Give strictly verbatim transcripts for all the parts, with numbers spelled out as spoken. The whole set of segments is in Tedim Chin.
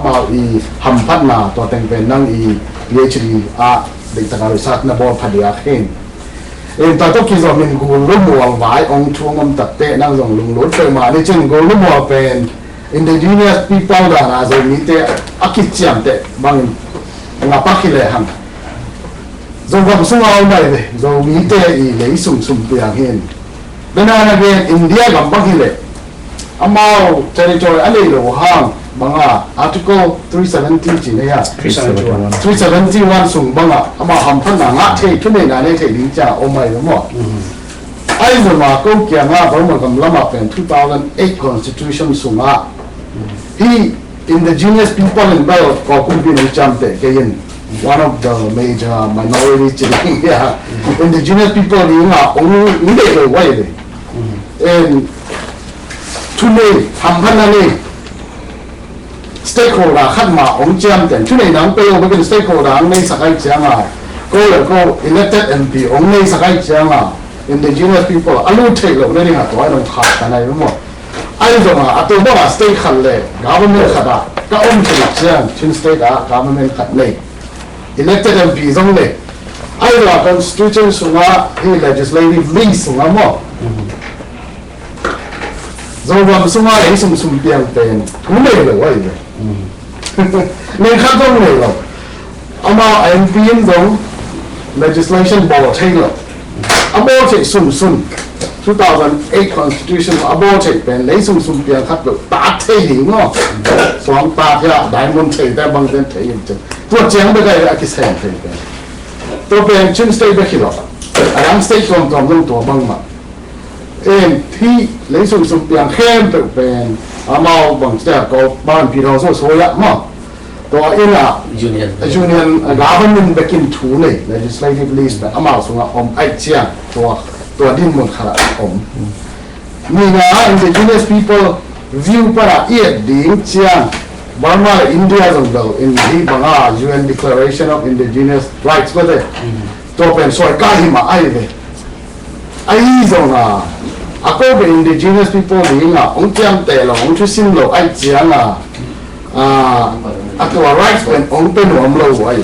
amau i hamphatna tua teng pen nang i PhD ah deihtak a research na bawl phadiak hi. Tua tawh kizom in Gullu mual vai ong thu ong om takte nang zong lunglut peuhmah ni cin, Gullu mual pen indigenous people dan a Zomite a kiciamteh bangin ngapak hi lehang Zogam sungah a om ahi ve, Zomite i lei sumsum piang hi. Then again, India gam bang hi leh amau territory a nei lo hang banga Article three seventy ci nei a, three seventy one sung banga amau hamphatna ngah thei, thuneihna nei thei ding ciang a om ahi ve maw? Ahi zongah ko kiangah Burma gam lamah pen two thousand eight constitution sungah hih indigenous people in bel ko kumpi nong ciamteh kei in, one of the major minority ci ding hia, indigenous people dingah ong deih lo ahi ve. And thunei hamphatna nei stakeholder khat mah ong ciamteh, thuneihna ong pe lo bekin stakeholder ong neisak ahi cianga, ko le ko elected MP ong neisak ahi cianga indigenous people a lut theih loh nading a tua in ong khaktan ahi ve maw? Ahi zongah a tua bangah state khat le government khat ah ka om theih ciang Chin State ah government khat nei, elected MP zong nei, ahi zongah constitution sungah hih legislative list sungah maw, Zogam sungah lei sumsum piang pen thu nei lo ahi ve. Nei khat zong nei lo. Amau MP in zong legislation bawl thei lo. A bawl theih sunsun two thousand eight constitution a bawl theih pen lei sumsum piang khat lo, tat thei ding maw? Suang tat hia, diamond thei te bang ten thei in cin. Tua ciang bek ahi a kisem thei pen. Tua pen Chin State bek hi lo. A dang state tuamtuam zong tua bang mah. En, hih lei sumsum piang khempeuh pen amau bang ci a ko bang pi thong so so ya maw? Tua in a union, a union, a government bekin thu nei, legislative list pen amau sungah om ahi ciang tua, tua dinmun khat ah om. Nihna, indigenous people view pan a i et ding ciang Burma le India zong bel in hih banga U N Declaration of Indigenous Rights bate tua pen suai ka hi mah ahi ve. Ahi zongah a ko pen indigenous people dingah ong ciamteh lo, ong thusim lo ahi ciangah, ah, a tua rights pen ong pe nuam lo uh ahi.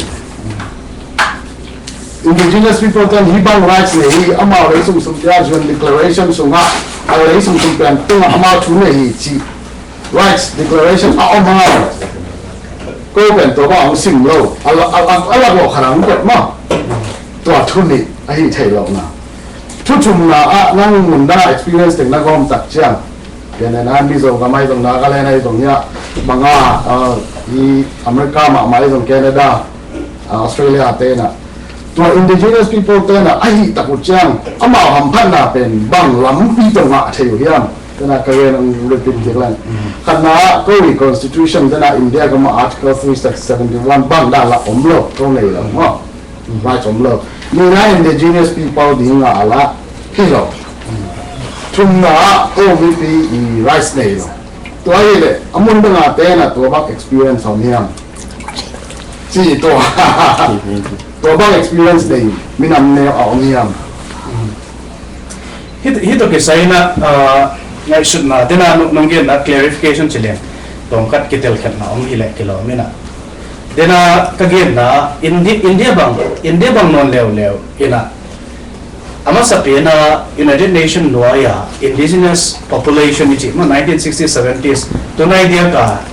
Indigenous people ten hih bang rights nei hi, amau lei sumsum tia U N Declaration sungah a lei sumsum pen tungah amau thu nei hi ci. Rights Declaration a om hang a, ko pen tua bang a hong sim lo, a la, a, a, a lak lo khat a hong pet maw? Tua thu nih a hi thei lo na. Thu thumna ah nang mun dang a experience teng na gawm tak ciang, pian na Mizo gam ahi zong, Nagaland ahi zong, hia banga, ah, i America mahmah ahi zong, Canada, ah, Australia te na, tua indigenous people te na a hih tak uh ciang amau hamphatna pen bang lampi tawh ngah thei uh hiam? Tena ka gen ang repeat kik lang. Khatna ah ko i constitution tena India gam ah article three seventy one bang dan la om lo, ko nei lo maw? Rights om lo. Nihna indigenous people dingah a la hi lo. Thumna ah ko mipi i rights nei lo. Tua hi leh a mun dang a tena tua bang experience om hiam? Ci tua. Tua bang experience nei minam neu a om hiam? Hih, hih tawh kisai in ah, ah, ngaihsutna, tena nong, nong genna clarification ci leng tawmkhat kitelkhiatna om hi leh kilawm in ah. Tena ka genna Indi-, India bang, India bang nawn leuleu in ah, a masa pen ah United Nation nuai ah indigenous population i cih mah nineteen sixties, seventies, tunai diak a,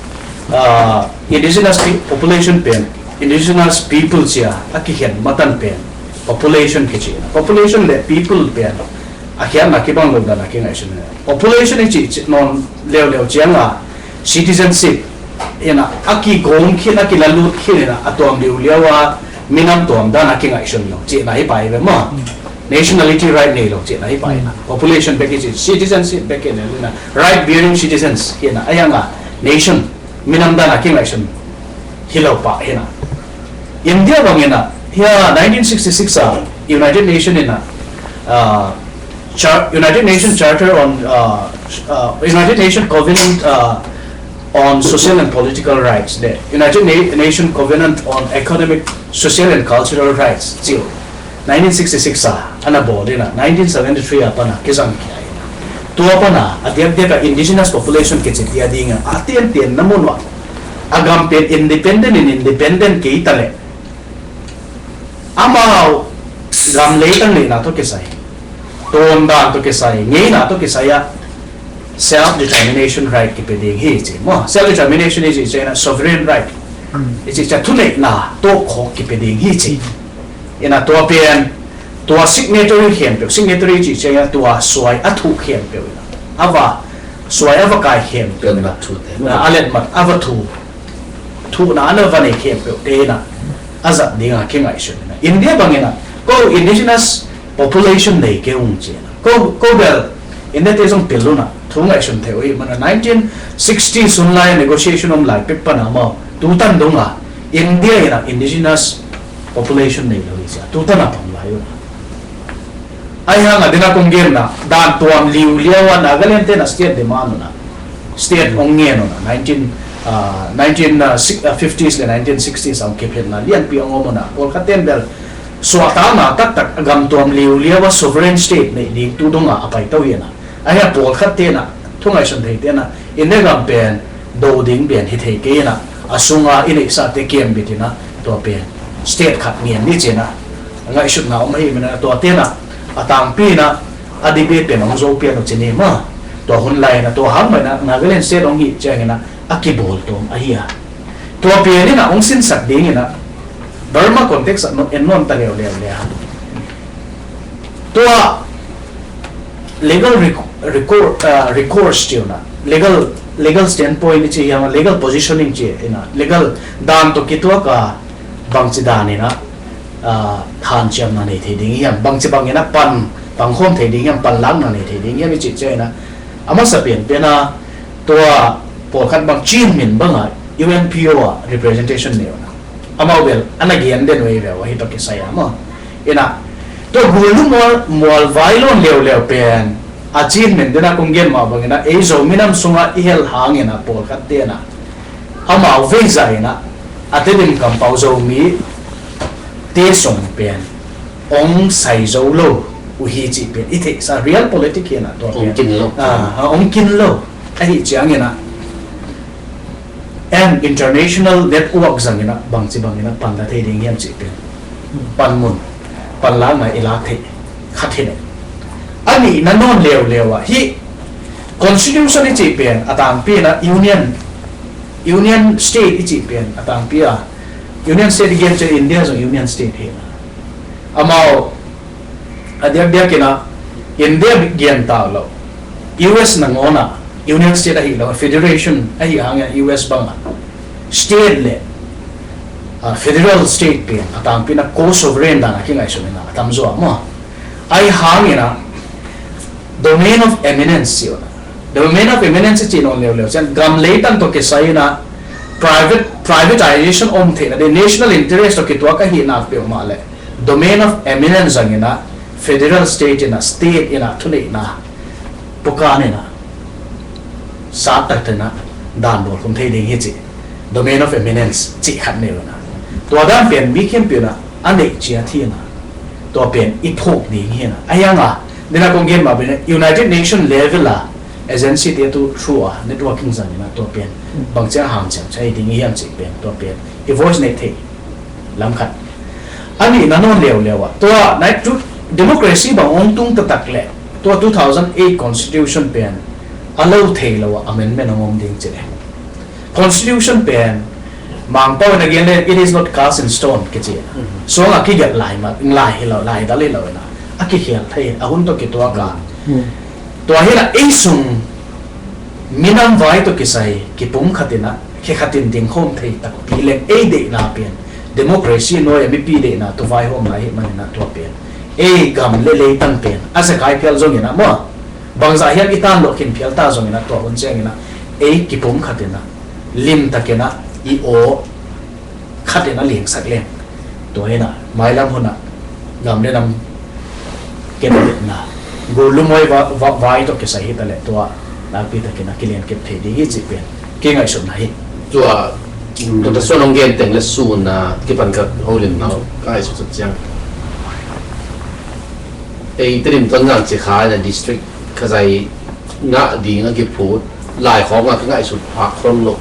ah, indigenous pe-, population pen, indigenous people cia a kikhen matan pen population kici. Population le people pen a khiatna kibang lo dan a kingaihsun. Population i cih, cih nawn leuleu ciang a citizenship in ah a kigawm khin, a kilalut khin in ah a tuam liuliau a minam tuam dan a kingaihsun lo cihna hi pai ve maw? Nationality right nei lo cihna hi pai in ah. Population bek i cih, citizenship bek i nei lo in ah, right bearing citizens hi in ah, a hiang a nation minam dan a kingaihsun hi lo pah hi in ah. India bang in ah, hia nineteen sixty-six a United Nation in ah, ah, Char-, United Nation Charter on, ah, ah, United Nation Covenant, ah, on Social and Political Rights le United Na-, Nation Covenant on Economic, Social and Cultural Rights cih uh nineteen sixty-six a a na bawl in ah, nineteen seventy-three a pan a kizang khia in ah, tua pan a a diakdiak a indigenous population kici tia ding a a tiantian na mun uh ah A gam pen independent in independent kei ta leh, amau gam leitang neihna tawh kisai, tawndan tawh kisai, ngeina tawh kisai ah self determination right kipia ding hi ci maw. Self determination i cih ciangin ah sovereign right i cih ciang thuneihna tawh khawk kipia ding hi ci. Ina tua pen, tua signatory khempeuh, signatory cih ciangin ah tua suai a thuh khempeuh ina, a va suai a va kai khempeuh ina, a letmat a va thuh, thuhna a na va nei khempeuhte ina a zat dinga kingaihsun ina. India bangin ah ko indigenous population nei kei ung ci ina, ko, ko bel India te zong pil un ah thu ngaihsun thei uh hi. Mana nineteen sixty sun lai negotiation om lai pek pana maw, tu tan donga India ina indigenous population nei lo hi cia, tu tan a pang lai un ah. Ai hang a dina kong genna dan tuam liuliau a Nagaland tena state demand una, state ong ngen una, nineteen, ah, nineteen, ah, six, ah, fifties le nineteen sixties a ong kiphetna lianpi ong om una, pawlkhat ten bel suahtakna taktak a gam tuam liuliau a sovereign state neih ding tu donga a paito hi ana. Ai hang a pawlkhat tena, thu ngaihsun thei tena, India gam pen do ding bian hi thei kei ina, a sunga i neihsate kiambit ina, tua pen state khat ngen ni cina ngaihsutna om ahi mana, tua tena a tangpi ina a debate pen ong zo pian uh cini ma. Tua hun lai ina tua hang mai ina Nagaland state ong hih ciang ina a kibawl tuam ahi a. Tua pen ina ong sinsak ding ina Burma context ah en nuam ta leuleu le a. Tua legal rec-, record, ah, recourse ci una, legal, legal standpoint ci hiam, legal positioning ci ina, legal dan tawh kituak a bangci dan ina, ah, hanciamna nei thei ding hiam, bangci bang ina pan, pangkhawm thei ding hiam, panlakna nei thei ding hiam i cih ciang ina, a masa pianpian a tua pawlkhat bang Chin min banga U N P O a representation nei una. Amau bel a na gen den uh ei ve uh ahi tawh kisai a maw. Ina tua gul lu mual, mual vai lon leuleu pen a Chin min dena kong gen mah bang ina ei Zomi nam sunga i hel hang ina pawlkhat tena amau veizah ina a Tedim kampau Zomi te sung pen ong sai zo lo uh hi cih pen i theihsa real politic hi ina tua pen ong kin lo. Ah, ah, ong kin lo ahi ciang ina an international network zang ina bangci bang ina pan la thei ding hiam cih pen panmun, panlakna i lak theih khat hi le. A nihna nawn leuleu a hih constitution i cih pen a tangpi ina union, union state i cih pen a tangpi a union state i gen ciang India zong union state hi ina. Amau a diakdiak ina India gen ta lo, U S nangawn a union state ahi lo, federation ahi hang ina U S bang a state le, ah, federal state pen a tangpi ina co-sovereign dan a kingaihsun ina a tam zaw maw. Ai hang ina domain of eminence ci ina, domain of eminence ci nawn leuleu ciang gam leitang tawh kisai ina private, privatization om theihna ding, national interest tawh kituak ahi nak peuhmah le domain of eminence zang ina federal state ina state ina thuneihna pukan ina sat tak tena dan bawl khum thei ding hi ci. Domain of eminence cih khat nei ina tua dan pen mi khempeuh ina a neih ciat hi ina tua pen i phuk ding hi ina. A hiang a dena kong gen mah pen United Nation level a agency te tu through a networking zang ina tua pen bang ciang hang ciang cai ding hiam cih pen tua pen i voice neih theih lam khat. A nihna nawn leuleu ah tua nai tu democracy bang ong tung taktak le tua two thousand eight constitution pen a lo thei lo ah amendment ong om ding ci le. Constitution pen Mangpau in a gen le it is not cast in stone kici. Suang a kigelh lai ma, lai hi lo, lai dal hi lo ina a kikhial thei a hun tawh kituak a. Tua hi la ei sung minam vai tawh kisai kipum khat ina khi khat in ding khawm thei takpi leng ei deihna pen democracy nuai a mipi deihna tu vaihawm lai hi man ina tua pen ei gam le leitang pen a zekai phial zong ina maw bangzah hiam i tan lo khin phial ta zong ina tua hun ciang ina ei kipum khat ina limtak ina i aw khat ina lingsak leng tua ina mailam hun a gam le nam kepetna gul lumawi va, va, vai tawh kisai hi ta le tua nakpi takin a kilian kep thei ding hi cih pen kingaihsutna hi. Tua Doctor Suan hong gen teng le sun a kipan ka holim nau ka ngaihsut ciang ei Tedim Tonzang ci kha ina district kha zai ngah ding a kiphut lai khawng a ka ngaihsut phak khon lo.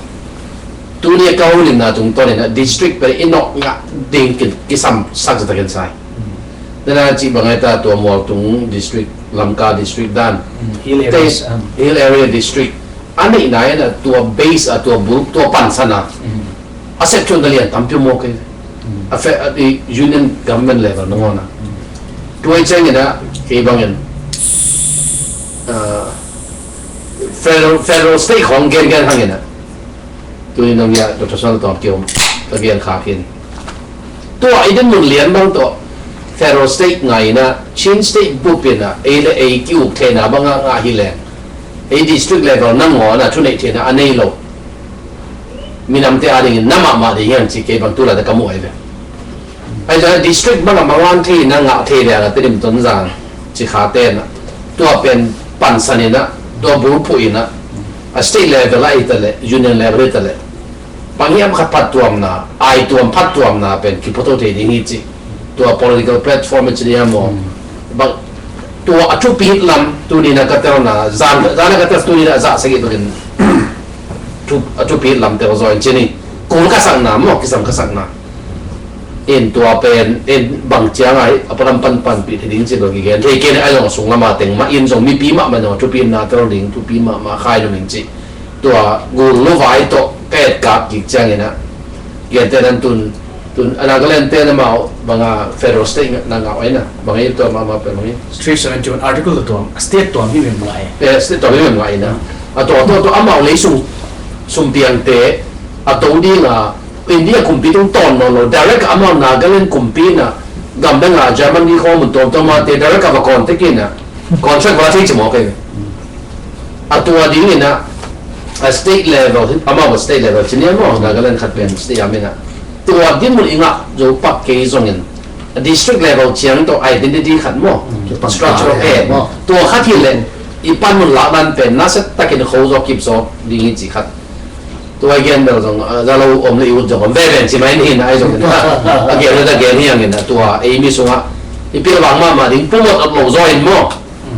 Tuni a ka holimna tungtawn in a district pen i nawk ngah ding ki, kisam sak zetakin sai. Nana cih bang ai ta tua Mualtung district, Lamka district dan. Hill areas, Te-, um. Hill area district. A neihna in a tua base a tua bulk, tua pansan a. A sep chuan ka lian tampi maw kei. A fe-, a di union government level nangawn a. Tua i ciangin a, kei bangin, ah, federal, federal state khawng gengen hangin a. Tuni nong ya, Doctor Suan Tawm kiom, ka gen khak in. Tua i din mun lian bang tawh, federal state ngai in a, Chin state bup in a, ei le ei ki-uk theihna bang a ngah hi leng. Ei district level nangawn a thuneih theihna a nei lo. Minamte a dingin na mahmah ding hiam ci kei bang tu lai ta ka muh ai ve. Ai zong district bang a mangan thei na ngah thei liang a Tedim Tonzang ci kha ten a. Tua pen pansan in a, tua bulphuh in a. A state level a hi ta leh, union level hi ta leh. Bang hiam khat phattuamna, ai tuam phattuamna pen kiphoto thei ding hi ci. Tua political platform ci dia maw. Bang tua a thupit lam, tuni na ka telna, zan, zan na ka tel tuni na zah sagih bangin thu, a thupit lam tel zaw in ci ni. Kul ka sakna maw, kisam ka sakna. In tua pen, in bang ciang ai, a palam pan panpih thei ding ci lo kigen. Thei ken ai zong a sung lama teng mah, in zong mipi mahmah zong a thupitna tel ding, thupi mahmah khai lo ming ci. Tua gul lo vai tawh ka etkak kik ciangin a. Gentehna tun, tun a Nagaland te na mau banga federal state na ngau ai na. Banga i tua mahmah pen banga i. Three seventy one article tuam, state tuam hi mem ngai. Eh, state tuam hi mem ngai na. A tua, tua, tua amau lei sum, sumpiangte, a to ding a, India kumpi tung tawn nawn lo, direct amau Nagaland kumpi na, gam dang a Germany khawng mun tuam tuam a te, direct a va contact in a, contract va thei ci maw kei. A tua ding in a, a state level, amau a state level, ci ni a maw, Nagaland khat pen state a min a. Tua din mun i ngah zo pak kei zongin, a district level ciang tawh identity khat maw, structure of aid. Tua khat hi leh, i pan mun lak dan pen, na set takin kho zo kip zo ding hi ci khat. Tua i gen bel zong, ah, za lo om le i ut zong om veve ci mai ni na ai zong in. A gen le ta gen hi ang in a tua ei mi sungah. I pil bang mahmah ding pumot ot lo zaw in maw.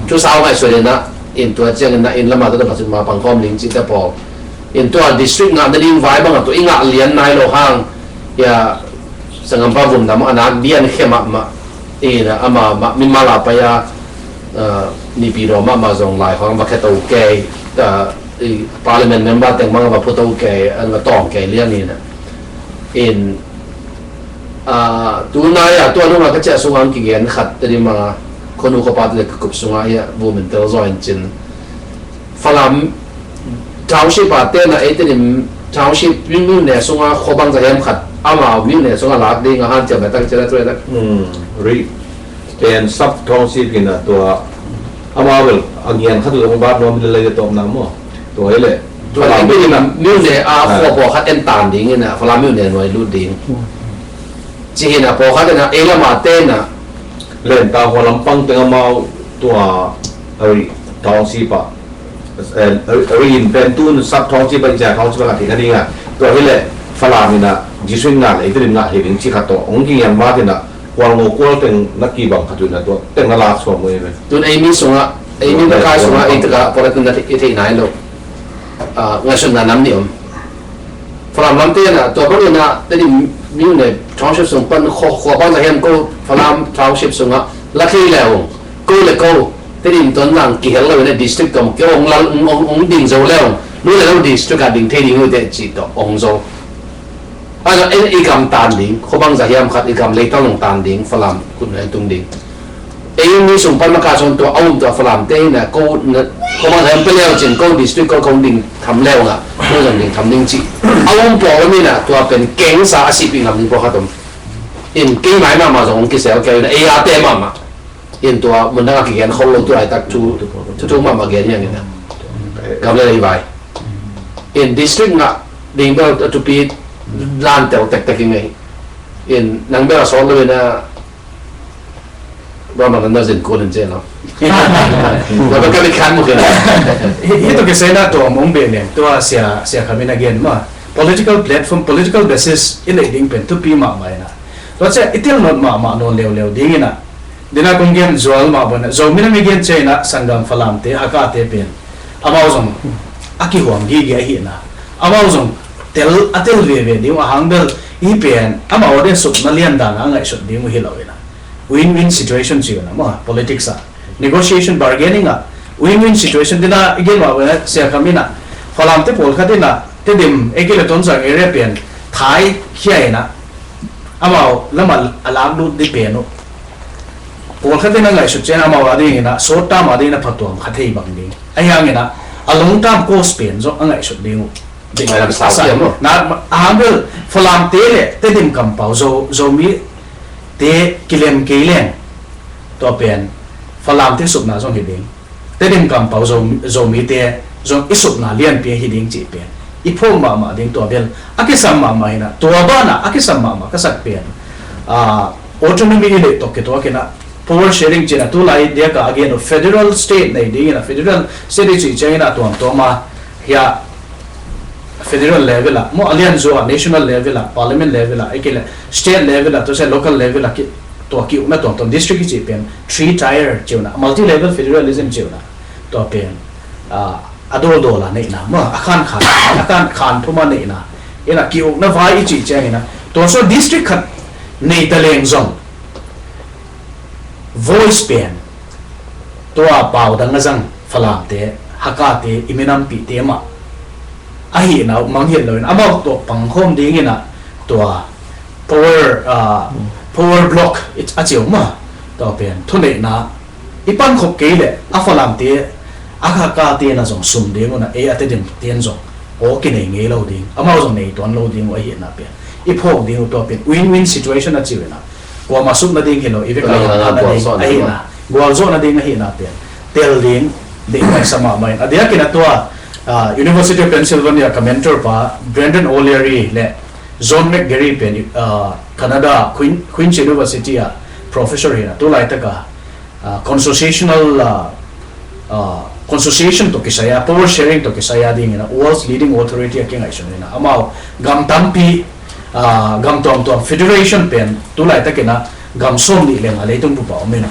Thu sau ngai suai in a in tua ciang in a in lama ta ta pasin ma pang khawm ding ci ta pawl. In tua district ngah na ding vai bang a tua i ngah lian nai lo hang. Ya, sanggam pa vun dam a nak dian khe mahmah. In a ama ma, mi mala pa ya, ah, nipi lo mahmah zong lai khawng va khe to kei. Ah, i parliament member teng bang va phu to kei, an va tawng kei liang in a. In, ah, tu nai a, tua nung a ka ciah sung ang kigen khat, te di ma, khonu kho pa te le ka kup sung a hi a, bu min tel zaw in cin. Falam township a te na, ei te dim township, mi, mi ne sung a, kho bang za hiam khat, ama mi ne sung a lak ding a han ciam na tang ciam na tu na. Hmm, ri. Ken sub township in a tua, ama bel, a ngian khat tu zong bat nuam le le tawm na maw. Tua hi le. Tua Falam hi le, in a. Miu ne a, ah, khua pawlkhat en tan ding in a, Falam miu ne nuai lut ding. Ci hi na pawlkhat in a, ei lama te na. Len ta hua lampang teng amau tua, a ri, township a. Eh, a ri in pen tun sub township a, i cia township a ka thei kha ding a. Tua hi le, Falam in a, district ngah le, i te dim ngah hi ding ci khat tawh. Ong ki ngian bat in a, Kual ngo kual teng na kibang khat uh na tua teng na lak suam uh hi ve. Tun ei mi sungah, ei mi na kai sungah ei takah pawlkhat na i theih nai lo. Ah, ngaihsutna nam nih om. Falam lam te na tua bang ina te dim miu ne township sung pan khua, khua bang za hiam ko Falam township sungah la thei le ung ko le ko te dim ton lang kihel lo ina district tom ke ong lal ong, ong, ong ding zo le ung lu le lo district a ding thei ding uh te ci to ong zo. Ahi zong en i gam tan ding, khuabang za hiam khat i gam leitang long tan ding, Falam kut na en tung ding. Ei mi sung pan maka sung tua a um tua Falam te na ko na khuabang za hiam pe leu cin ko district ko kong ding tham leu na, ko zong ding tham ding ci. A um pawh lam ina tua pen keng sa a sipih ngam ding pawh khat om. In kei mai mahmah zong ong kisel kei na ei a te mahmah. In tua mun dang a kigen khol lo tu laitak thu thu thu mahmah gen hiang in a. Gam le lei vai. In district ngah ding bel a thupi dan tel tektek i ngei. In nang bel a sawt lo in a, bel man na zin kul in ci lo. Na bel ka mit khan muk in a. Hi, hi tua kisai na tua mong be leng tua sia, sia khamin a gen ma. Political platform, political basis i neih ding pen thupi mahmah in a. Tua ciah i tel nawn mahmah nawn leuleu ding in a. Dina kong gen zual mah bawina Zomi na mi gen ciah in a sanggam Falamte, Hakate pen amau zong a kihuam gige ahi na. Amau zong tel a tel veve ding uh a hang bel, i pen amau a dia supna lian dan a ngaihsut ding uh hi lo ina, win-win situation ci uh na maw, politics ah negotiation, bargaining ah win-win situation dina i gen mah ina, Sia Kham ina Falam te pawlkhat ina Tedim, ei kei le Tonzang area pen thai khia ina amau lamah a lak lut di pen uh. Pawlkhat ina ngaihsut ciang amau a ding ina short term a ding ina phatuam kha thei bang ding. A hiang ina a long term cost pen zong a ngaihsut ding uh. Ding a sa sia maw. Na a hang bel Falam te le Tedim kampau Zo, Zomi te kilem kei leng tua pen Falam te supna zong hi ding. Tedim kampau Zo, Zomi te zong i supna lianpi hi ding cih pen i phawk mahmah ding tua bel a kisam mahmah ina tua bana a kisam mahmah ka sak pen, ah, autonomy i leih tawh kituak ina power sharing cina tulai diaka a gen uh federal state nei ding ina federal state i cih ciang ina tuamtuam a hia federal level ah maw a lian zua national level ah parliament level ah ei kei le state level ah tua se local level ah ki tua ki ukna tuamtuam district i cih pen three tier ci uh na multi level federalism ci uh na tua pen, ah, a dawldawl a neihna maw a khan khan a khan khan thuma neihna ina ki ukna vai i cih ciang ina tua so district khat nei ta leng zong voice pen tua pau dang a zang Falam te Hakha te i minam pih te mah a hihna uh manghiat lo in amau tawh pangkhawm ding ina tua power, ah, power block a ci uh mah tua pen thuneihna i pankhop kei le a Falam te a Hakha te na zong sum ding una ei a Tedim te zong aw kinei ngei lo ding amau zong nei tuan lo ding uh a hihna pen i phawk ding uh tua pen win-win situation a ci uh ina kuama suk nading hi lo i vek a gualzawh nading a hihna pen tel ding deih mai sa mahmah in a diakin a tua, ah, University of Pennsylvania ka mentor pa Brendan O'Leary le John McGarry pen, ah, Canada Queen, Queen's University a professor hi na tulaitaka, ah, constitutional, ah, ah, constitution tawh kisai a power sharing tawh kisai a dingin a world's leading authority a kingaihsun hi na amau gam tampi, ah, gam tuamtuam federation pen tulaitakina gam sawm nih le nga leitung bupa om hi na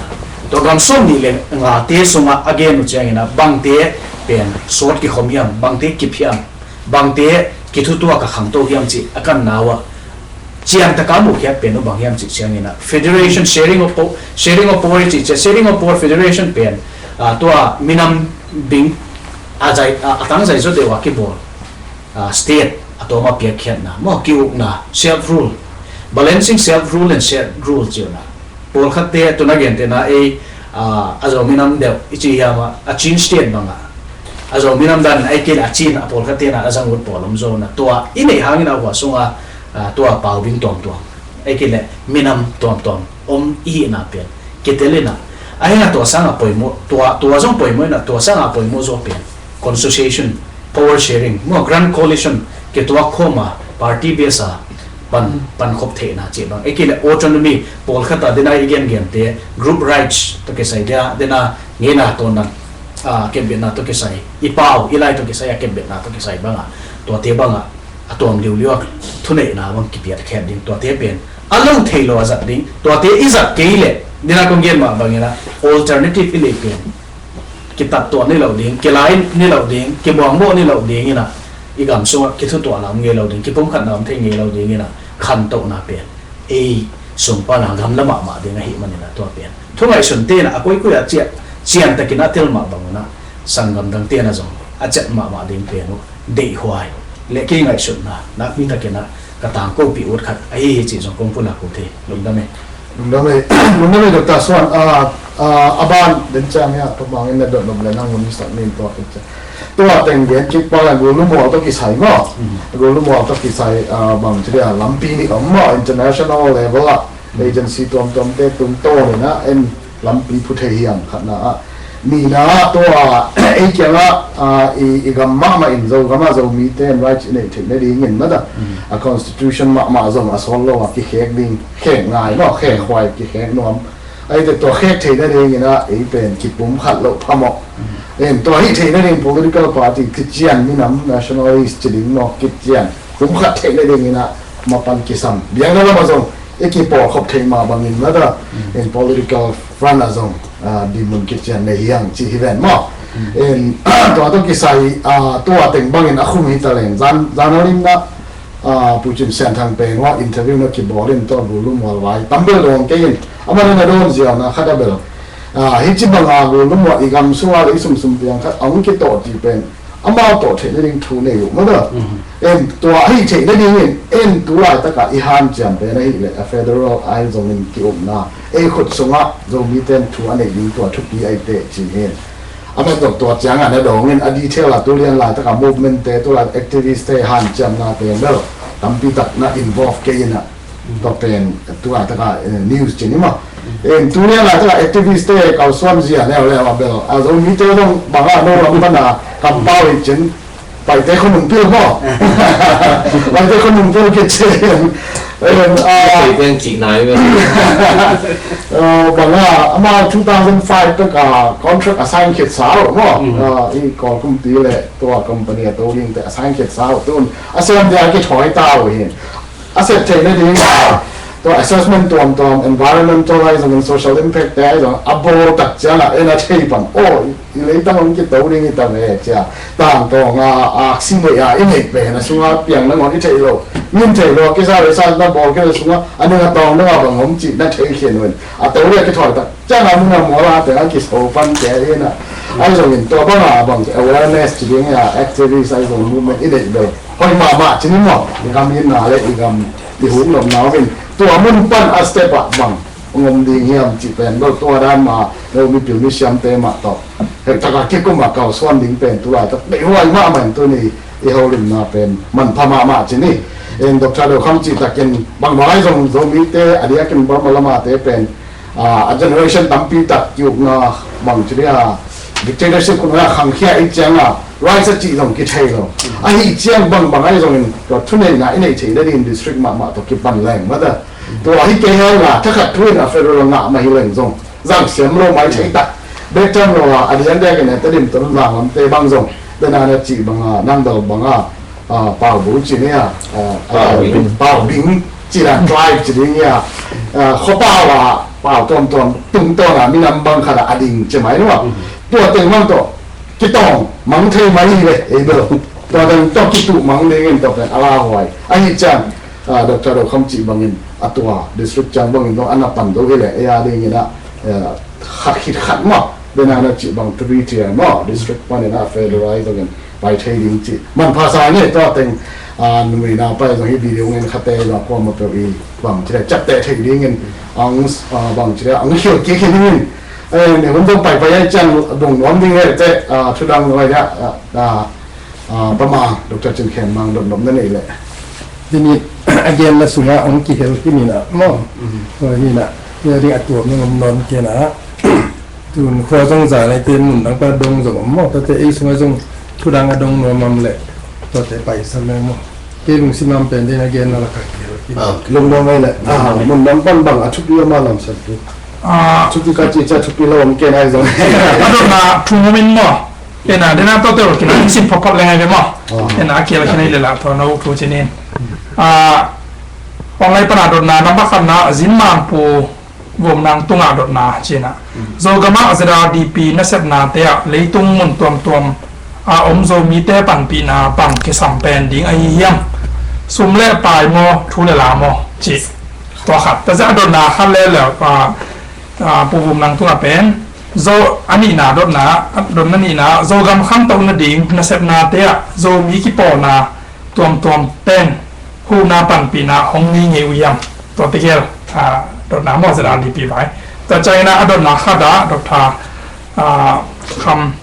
tua gam sawm nih le nga te sunga a gen uh ciangina bangte pen sawt kikhom hiam bangte kip hiam bangte kithutuak a khangto hiam cih a kanna uh a ciangtaka muhkhiat pen uh bang hiam cih ciangina federation sharing of po-, sharing of power cih cia sharing of power federation pen, ah, tua minam bing a zai, a, a tangzai zaw deuh a kibawl, ah, state a tawm a piakkhiatna maw kiukna self rule balancing self rule and shared rule ciuna pawlkhatte tuna gentena ei, ah, a Zomi nam deuh i ci hiama a Chin state banga a Zomi nam dan ei kila a Chin a pawlkhatte na a zangut pawl om zona tua i neih hangin a hua sunga, ah, tua paubing tuamtuam ei kile minam tuamtuam om i hihna pian kitelina a hina tua sanga poimaw tua, tua zong poimaw ina tua sanga poimaw zaw pian constitution, power sharing maw grand coalition kituak khawma party base a pan, pankhop theihna cih bang ei kile autonomy pawlkhata dena i gengen te group rights to kisai dia dena ngeina tawnan, ah, kepbetna to kisai i pau i lai to kisai a kepbetna to kisai banga tuate banga a tuam liuliu a thuneihna bang kipiat khet ding tuate pen a lo thei lo a zat ding tuate i zat kei le dena kong gen mah bangina alternative i lei pen kitattuah ni lo ding, kilai ni lo ding, kimuangmawh ni lo ding ina i gam sungah kithutuahna om ngei lo ding, kipumkhatna om thei ngei lo ding ina khantohna pen ei sung pana gamla mahmah ding ahi manina tua pen thungaihsun tena a koikoi a ciah ciantakin a tel mah banguna sanggam dang tena zong a ciat mahmah ding pen uh deihhuai le kei ngaihsutna nakpi takina ka tangkopih ut khat ahi hi cih zong kong pulak uh thei lungdam e. Lungdam e, lungdam e Doctor Suan, ah, ah, a ban den ciang hia tua bangin na dot nop le nang hun sak nin tua kit ciang tua teng gen kik pa la gulu mual to kisai maw, gulu mual to kisai, ah, bang ci dia lampi ni om maw international level ah agency tuamtuam te tung to le na en lampi phu thei hiam khatna ah. Nihna ah tua ei kiangah, ah, i, i gam mahmah in Zogam ah Zomite in rights i neih theih nadingin mada a constitution mahmah zong a sawl lo a kikhek ding khek ngai maw khek huai kikhek nuam. Aite tua khek theih nadingin ah ei pen kipum khat loh phamawh. En tua hih theih nading political party kician minam nationalist ci ding maw kician pum khat theih nadingin ah mapan kisam biakna lamah zong i kipawlkhop theih mah bangin mada in political front ah zong, ah, dinmun kician nei hiang ci hi ven maw. In tua tawh kisai, ah, tua teng bangin a khum hi taleng zan, zan a limna ah, Pu Cin Sian Thang peng ah interview na kibawl in tua Gullu Mual vai tam bel dawng kei in, amah na dawn ziau na khat a bel, ah, hih ci bang a Gullu Mual i gam sung a lei sumsum piang khat a hong kitawh cih pen amau tawh theih nading thu nei uh maw tua. En tua ahih theih nadingin en tu laitak a i hanciam pen ahih leh a federal ahi zongin ki-ukna ei khut sungah Zomite in thu a neih ding tua thupi ahi teh ci hi. A met tua ciangah na dawngin a detail a tu lian laitak a movement te tu lai activist te hanciamna te bel tampi tak na involve kei in ah, tua pen tu laitak a, eh, news ci ni maw. En tu lian laitak a activist te kalsuan zia leuleu a bel a Zomite zong bang a no lam pan a kampau hi cin, Paite khonung pil maw? Paite khonung pil kici. En, ah, Paite ang cih nai ve. Ah, bang a amau two thousand five tak a contract a sign khit sa uh maw? Ah, i Kawl kumpi le tua company a to ding te a sign khit sa uh tun a sem dia kithawi ta uh hi. A sep theih nading tua assessment tuamtuam, environmental ahi zongin social impact te ahi zong a bawl tak ciangah en a thei pan aw, i leitang hong kito ding hi ta ve cia. Tangtawng a aksi neih a i neih pen a sungah piang nangawn i theih lo, min theih lo a kisa research na bawl kei le sungah a nung a tawng dong a bang om cih na thei khin uh in a to le kithawi tak ciangah mun a mual a teng a kiso pan kei hi na. Ahi zongin tua bang a bang awareness ci ding a activist ahi zong movement i neih bel hoih mahmah ci ni maw? I gam itna le i gam i huk lomna om in tua mun pan a step ah bang hong om ding hiam cih pen lo tua dan mah lo mipil misiamte mah tawh hek taka kikum a kalsuan ding pen tu laitak deihhuai mahmah in tuni i holimna pen manpha mahmah ci ni. En Doctor Do Kham cih takin bangbang ahi zong Zomite a diakin Burma lama te pen, ah, a generation tampi tak ki-ukna bang ci dia dictatorship khutna khangkhia i cianga rights a cih zong kithei lo. Ahi ciang bangbang ahi zongin tua thuneihna i neih theih nadingin district mahmah tawh kipan leng mata. Tua hi kei hang a thakhat thu in a federal ngah mah hi leng zong zang siam lo mai thei tak. Bek tham lo a a diang diak in a Tedim tawh Nunlang lamte bang zong dena na cih bang a nang dal bang a, ah, Pau Bu ci ni a, ah, Pau Bing. Pau Bing ci dan tribe ci ding hi a, ah, khua pau a pau tuamtuam tungtawn a minam bang khat a a ding ci mai nuam. Tua teng bang tawh kitawng mang thei mai hi ve ei bel. Tua teng tawh kituh mang dingin tua pen a lauhuai ahi ciang, ah, Doctor Do Kham cih bangin a tua district ciang bangin zong a na pan zo hi leh ei a dingin ah, eh, khat khit khat maw, dena na cih bang three tier maw, district panin ah federal zongin pai thei ding cih manpha sa ni. Tua teng, ah, numeina pai zong hi video ngen khate zong kuamah peuh i bang ci le ciapteh thei dingin ang, ah, bang ci le ang khial kik hi dingin, eh, ni hun zong pai pai ai ciang dong nuam ding he te, ah, thudang nuai dia, ah, ah, Ah, Pa Mang, Doctor Cin Khen Mang dotnop na neih leh. Hih ni a genna sungah hong kihel hi ni na maw? Tua hi na, hih a ding a tuam ding om nawn kei na. Tun khua zong za nai te mun dang pan dong zong om maw? Tate ei sungah zong thu dang a dong nuam am leh tate paisak leng maw? Kei lungsim lam pen ding a genna lakah kihel hi. Ah, lungnuam ei leh. Ah, mun dang pan bang a thupi om a lamsap tu. Ah. Thupi ka ci ca thupi lo om kei nai zong. A dotna thu ngom in maw? Ena, dena tote lo kina, sin photphot le ngai ve maw. Ena, a kial kina i le la to no thu cinin. A, online pana dotna, number khatna, Zin Mang Pu Vum Nang Tunga dotna cina. Zogama Z R D P nasepna te a, leitung mun tuamtuam a om Zomite panpihna bang kisam pen ding ahi hiam. Sum le pai maw, thu le la maw, ci. Tua khat, ta za dotna khat le le, a, a, Pu Vum Nang Tunga pen, Zo a nihna dotna, dotna nihna, Zogam khantoh nading nasepnate ah Zomi kipawlna tuamtuam pen huhna panpihna hong nei ngei uh hiam? Tua tegel, ah, dotna maw Z R D P vai. Tua ciangin a dotna khat ah Doctor, ah, Kham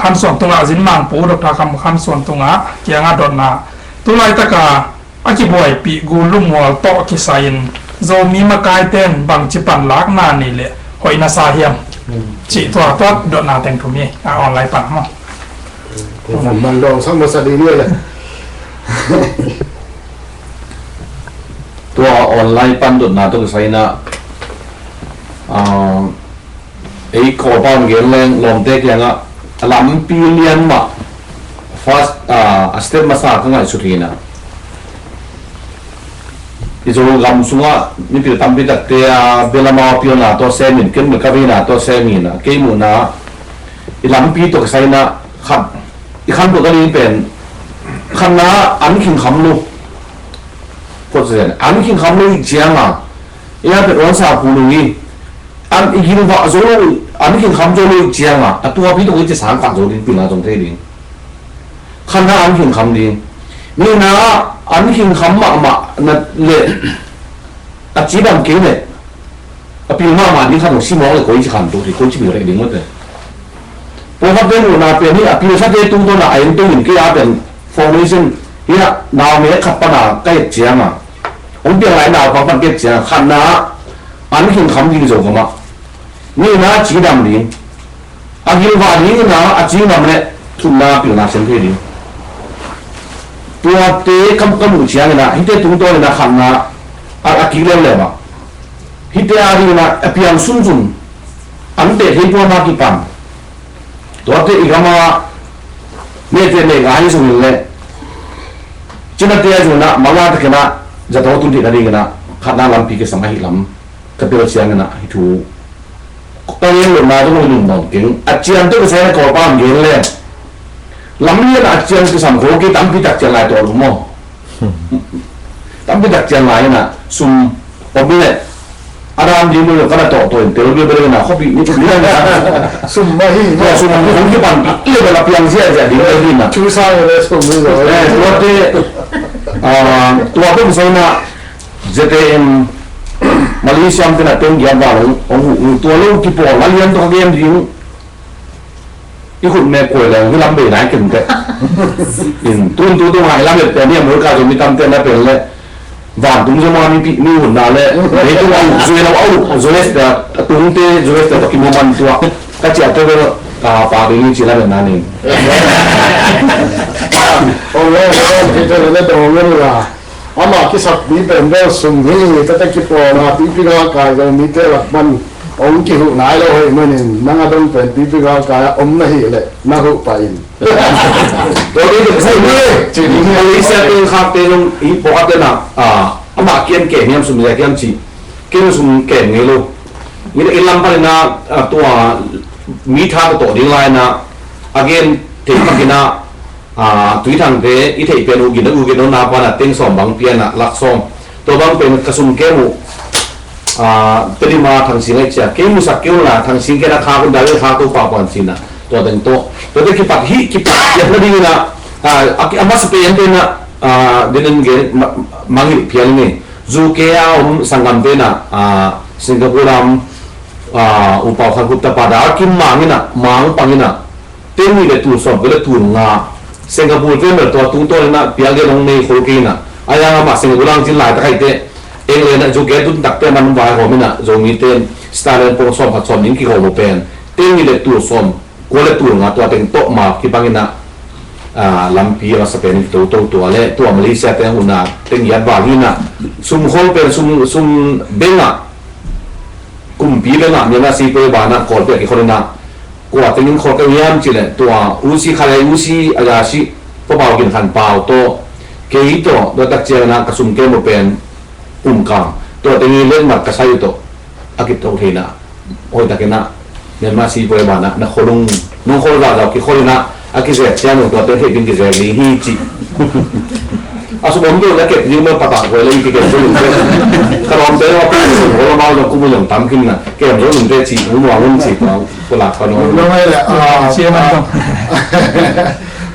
Khan Suan Tung ah Zin Mang Pu Doctor Kham Khan Suan Tung ah kiangah dotna. Tulaitaka a kibuaipih Gullu Mual tawh kisai-in Zomi makaite in bangci panlakna nei leh hoih na sa hiam? Cih tua, tua dotna teng thum hi, a, online pan maw. Tua man dong sang masa ding hi le. Tua online pan dotna tawh kisai-in a, a, Ei Kawlpau in gen leng lawmte kiangah a lampi lian mah first, ah, a step masa ka ngaihsut hi na. I Zogam sungah mipil tampi takte a belamau pilna tawh sem in, ken mekavina tawh sem in a, kei muhna i lampi tawh kisai-in a khat i khantoh ka ding pen khatna an khingkham lo. An khingkham lo ih cianga, i a pet wan sa pulung i an i gilvah zo lo, an khingkham zo lo ih cianga a tuapi tawh i ci sang khat zo ding pilna zong thei ding. Khanna an khingkham ding. Nihna an khingkham mahmah na le a cidam kei le a pil mahmah ding khat hong simawk le koi ci khan tu hi, koi ci pil rek ding mawte. Pawlkhatte muhna pen hi a pilsate tungtawn a a en tungin kei a pen formation hi a nau me khat pana ka et cianga hong piang lai nau pang pan ka et cianga khanna an khingkham ding zo kamah. Nihna a cidam ding. A gilvah ding ina a cidam le thumna pilna sem thei ding. Tuate kam ka muh ciang ina hite tungtawn ina khanna a, a kik leuleu ah. Hite a ding ina a piang sunsun an te thei puama kipan. Tuate i gama nete ne ga hi sungin le cinate a zuna mala takina zato tun thei na ding ina khatna lampi kisam ahi lam ka tel ciang ina hi thu. Ka ngen lo na zong lungdam keng a cian tawh kisai na kawlpa an gen leng lam lian a cian kisam ko kei tampi tak cian lai tawh lo maw? Tampi tak cian lai ina sum om le a dam ding lo kana tawh tawh in tel bia bia ina khopi ni ni na sum ma hi ma sum kong kipan le bia la piang zia zia ding le ding na. Chu sa le sum ni lo. Eh, tuate ah, tuate kisai na Z A M Malaysia am tena teng giat val hong hong huh tua lo kipawl a lian tawh ka gen ding. I khut me kuai le hong hi lam bei nai ken te. In tun tu tu ngai lam le te ni America zo mi tam te na pen le vantung zo ma mi pi mi hun na le. Mei tung a uh zui lo a uh zui le a tung te zui le ki mo man tua. Ka cia te ka pa ding ni ci la le na ni. Ong le ong le ong le ong le. Amah kisap mi pen bel sum hi, tate kipawlna pipi galkai Zomite lak pan hong kihuh nai lo hoih manin nang a dong pen pipi galkai ah om na hih leh na huh pah in. Tua ding pen sum hi. Malaysia te khakte zong i pawlkhat te na, ah, amah kian kem hiam sum zia kiam ci. Ken sum kem ngei lo. Ina i lam pan ina, ah, tua mi tha tawh ding lai na a gen thei pak ina, ah, Tuithangte i theih pen uh gin a uh gin a na pana teng sawm bang pian ah lak sawm. Tua bang pen ka sum kem uh, ah, Tedim a Thang Sing a i cia kei musak kei uh la Thang Sing ken a khak un dai khak to pah puan cina. Tua teng tawh tua te kipat hi kipat kiat na ding ina, ah, a, a masa pen te na, ah, den en gen ma-, mangilh phial nge. U K a om sanggamte na, ah, Singapore lam, ah, upau khan kup tapa da kim mang ina mang pang ina. Teng nih le tul sawm peuh le tul nga Singapore te mel tua tungtawn ina piak lian hong nei khol kei ina a yang amah Singapore ang cin lai ta khaite eng le na U K tun takte man vaihawm ina Zomite Starlink pawng sawm khat sawm ning kikhawm uh pen teng nih le tul sawm kua le tul nga tua teng tawh ma kibang ina, ah, lampi a masa pen in kitoto tua le tua Malaysia te huna teng giat val hi ina sum khol pen sum, sum beng ah kumpi beng ah Myanmar sipai bana kawlpi a kikhol ina kua tengin khol ka hiam cih leh tua U C khalai U C a ya si pabau gin khan pau tawh kei tawh tua tak ciang ina ka sum kem uh pen um kang tua tengin letmat ka sai uh tawh a kitoh theina hoih tak ina Myanmar sipai bana na kholung nong khol zahzah kikhol ina a kizek ciang uh tua teng theih ding kizek ding hi cih. A sum om deuh na kep ding mah patah huai le i kikem zo lum te. Ka lawmte lo a kum zong hol amau zong kum zong tam khin na kem zo lum te ci hong muang un ci tua kulak ka nawn. Lo ngai le a. Cia man zong.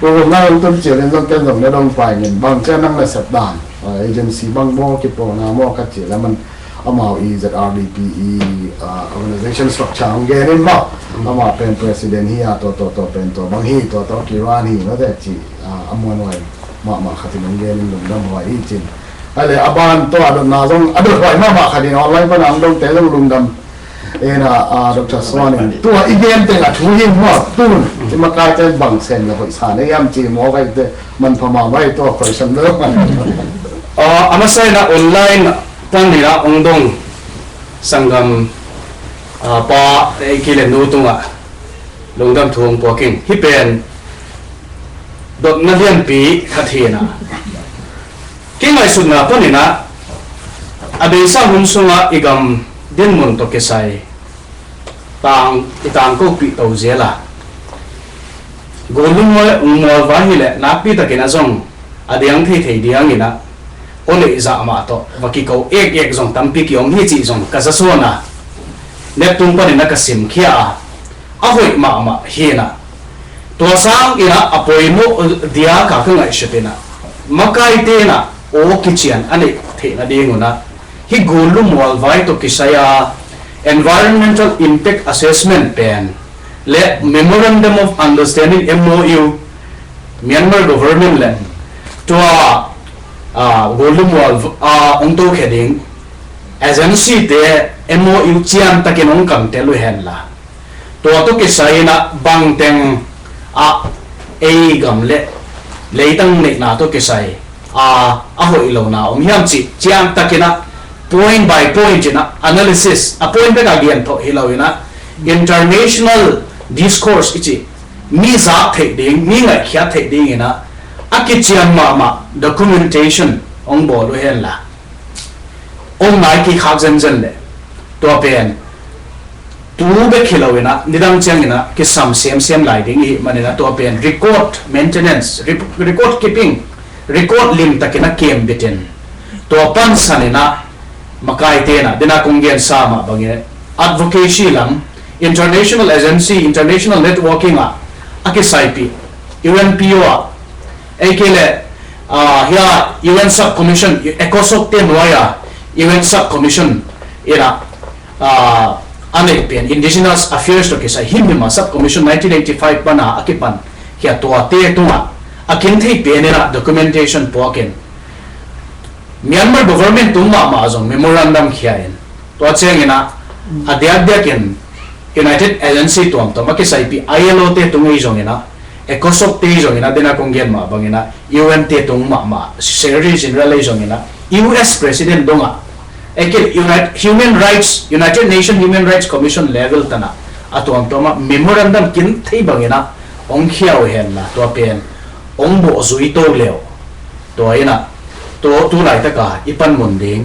Kum nang tun cia le zong kem zong na dong pai ngin bang cia nang na sep dan. Agency bang bawl kipawlna maw ka cih le man amau i Z R D P i, ah, organization structure hong gen in maw. Amah pen president hi a tua tua tua pen tua bang hi tua tua kiran hi mate ci, ah, a muanhuai mahmah khatin hong gen in lungdam huai hi cin. Ai le a ban tua a dotna zong a dothuai mahmah khatin online pana hong dongte zong lungdam. Ena, ah, Doctor Suan in tua i gen teng a thu hi maw tun i makaite bang sen le hoih sa na hiam ci maw kaite manpha mahmah hi tua question lo. Ah, a masa ina online pan nina hong dong sanggam, ah, pa, eh, ki le nu tungah lungdam thu hong puak in hih pen dotna lianpi khat hi ina. Kingaihsutna panin ah a beisa hun sungah i gam dinmun tawh kisai tang i tangkopih to zel a, gollung mual vai hileh nakpi takin a zong a diang theithei diangin ah aw neih zah mah tawh va kiko ek ek zong tampi ki-om hi cih zong ka za suan a, net tung panin a ka simkhia a, a hoih mahmah hi inah, tua sang inah a poimawh diak a ka ngaihsut inah, makaite inah aw kician a neih theih nading un ah, hih gullu mualvai tawh kisai a Environmental Impact Assessment pen le Memorandum of Understanding, M O U, Myanmar government le tua, ah, gullu mual, ah, hong tokhia ding agency te M O U cian takin hong kangtel uh hen la, tua tawh kisai inah bangteng ah ei gam le leitang neihna tawh kisai a, a hoih lona om hiam cih cian takin ah point by point inah analysis, a point bek a gen thawh hi lo inah, international discourse i cih, mi zak theih ding, mi ngaihkhiat theih ding inah a kician mahmah documentation hong bawl uh hen la, om nai kikhak zenzen le, tua pen tu bek hi lo inah nidang ciang inah kisam semsem lai ding i hih man inah, tua pen record maintenance, re-, record keeping, record limtakin a kem bitin, tua pansan inah makaite inah, dena kong gensa mah bangin advocacy lam, international agency, international networking ah a kisaipih, U N P O ah, ei kei le, ah, hia U N subcommission, ECOSOC te nuai a U N subcommission inah, ah, a neih pen Indigenous Affairs tawh kisai himhim a subcommission nineteen eighty-five pana a kipan khia, tuate tungah a kin theih pen inah documentation puakin, Myanmar government tung mahmah zong memorandum khia in, tua ciang inah a diakdiakin United Agency tuamtuam a kisaipih I L O te tung ei zong inah, ECOSOC te zong inah, dena kong gen mah bang inah U N te tung mahmah Secretary General ei zong inah, U S President dongah, ei kei le Unite-, Human Rights, United Nations Human Rights Commission level tanah a tuamtuam ah memorandum kin thei bang inah hong khia uh hen la, tua pen hong bawh zui to le uh, tua inah, tua tu laitaka i panmun ding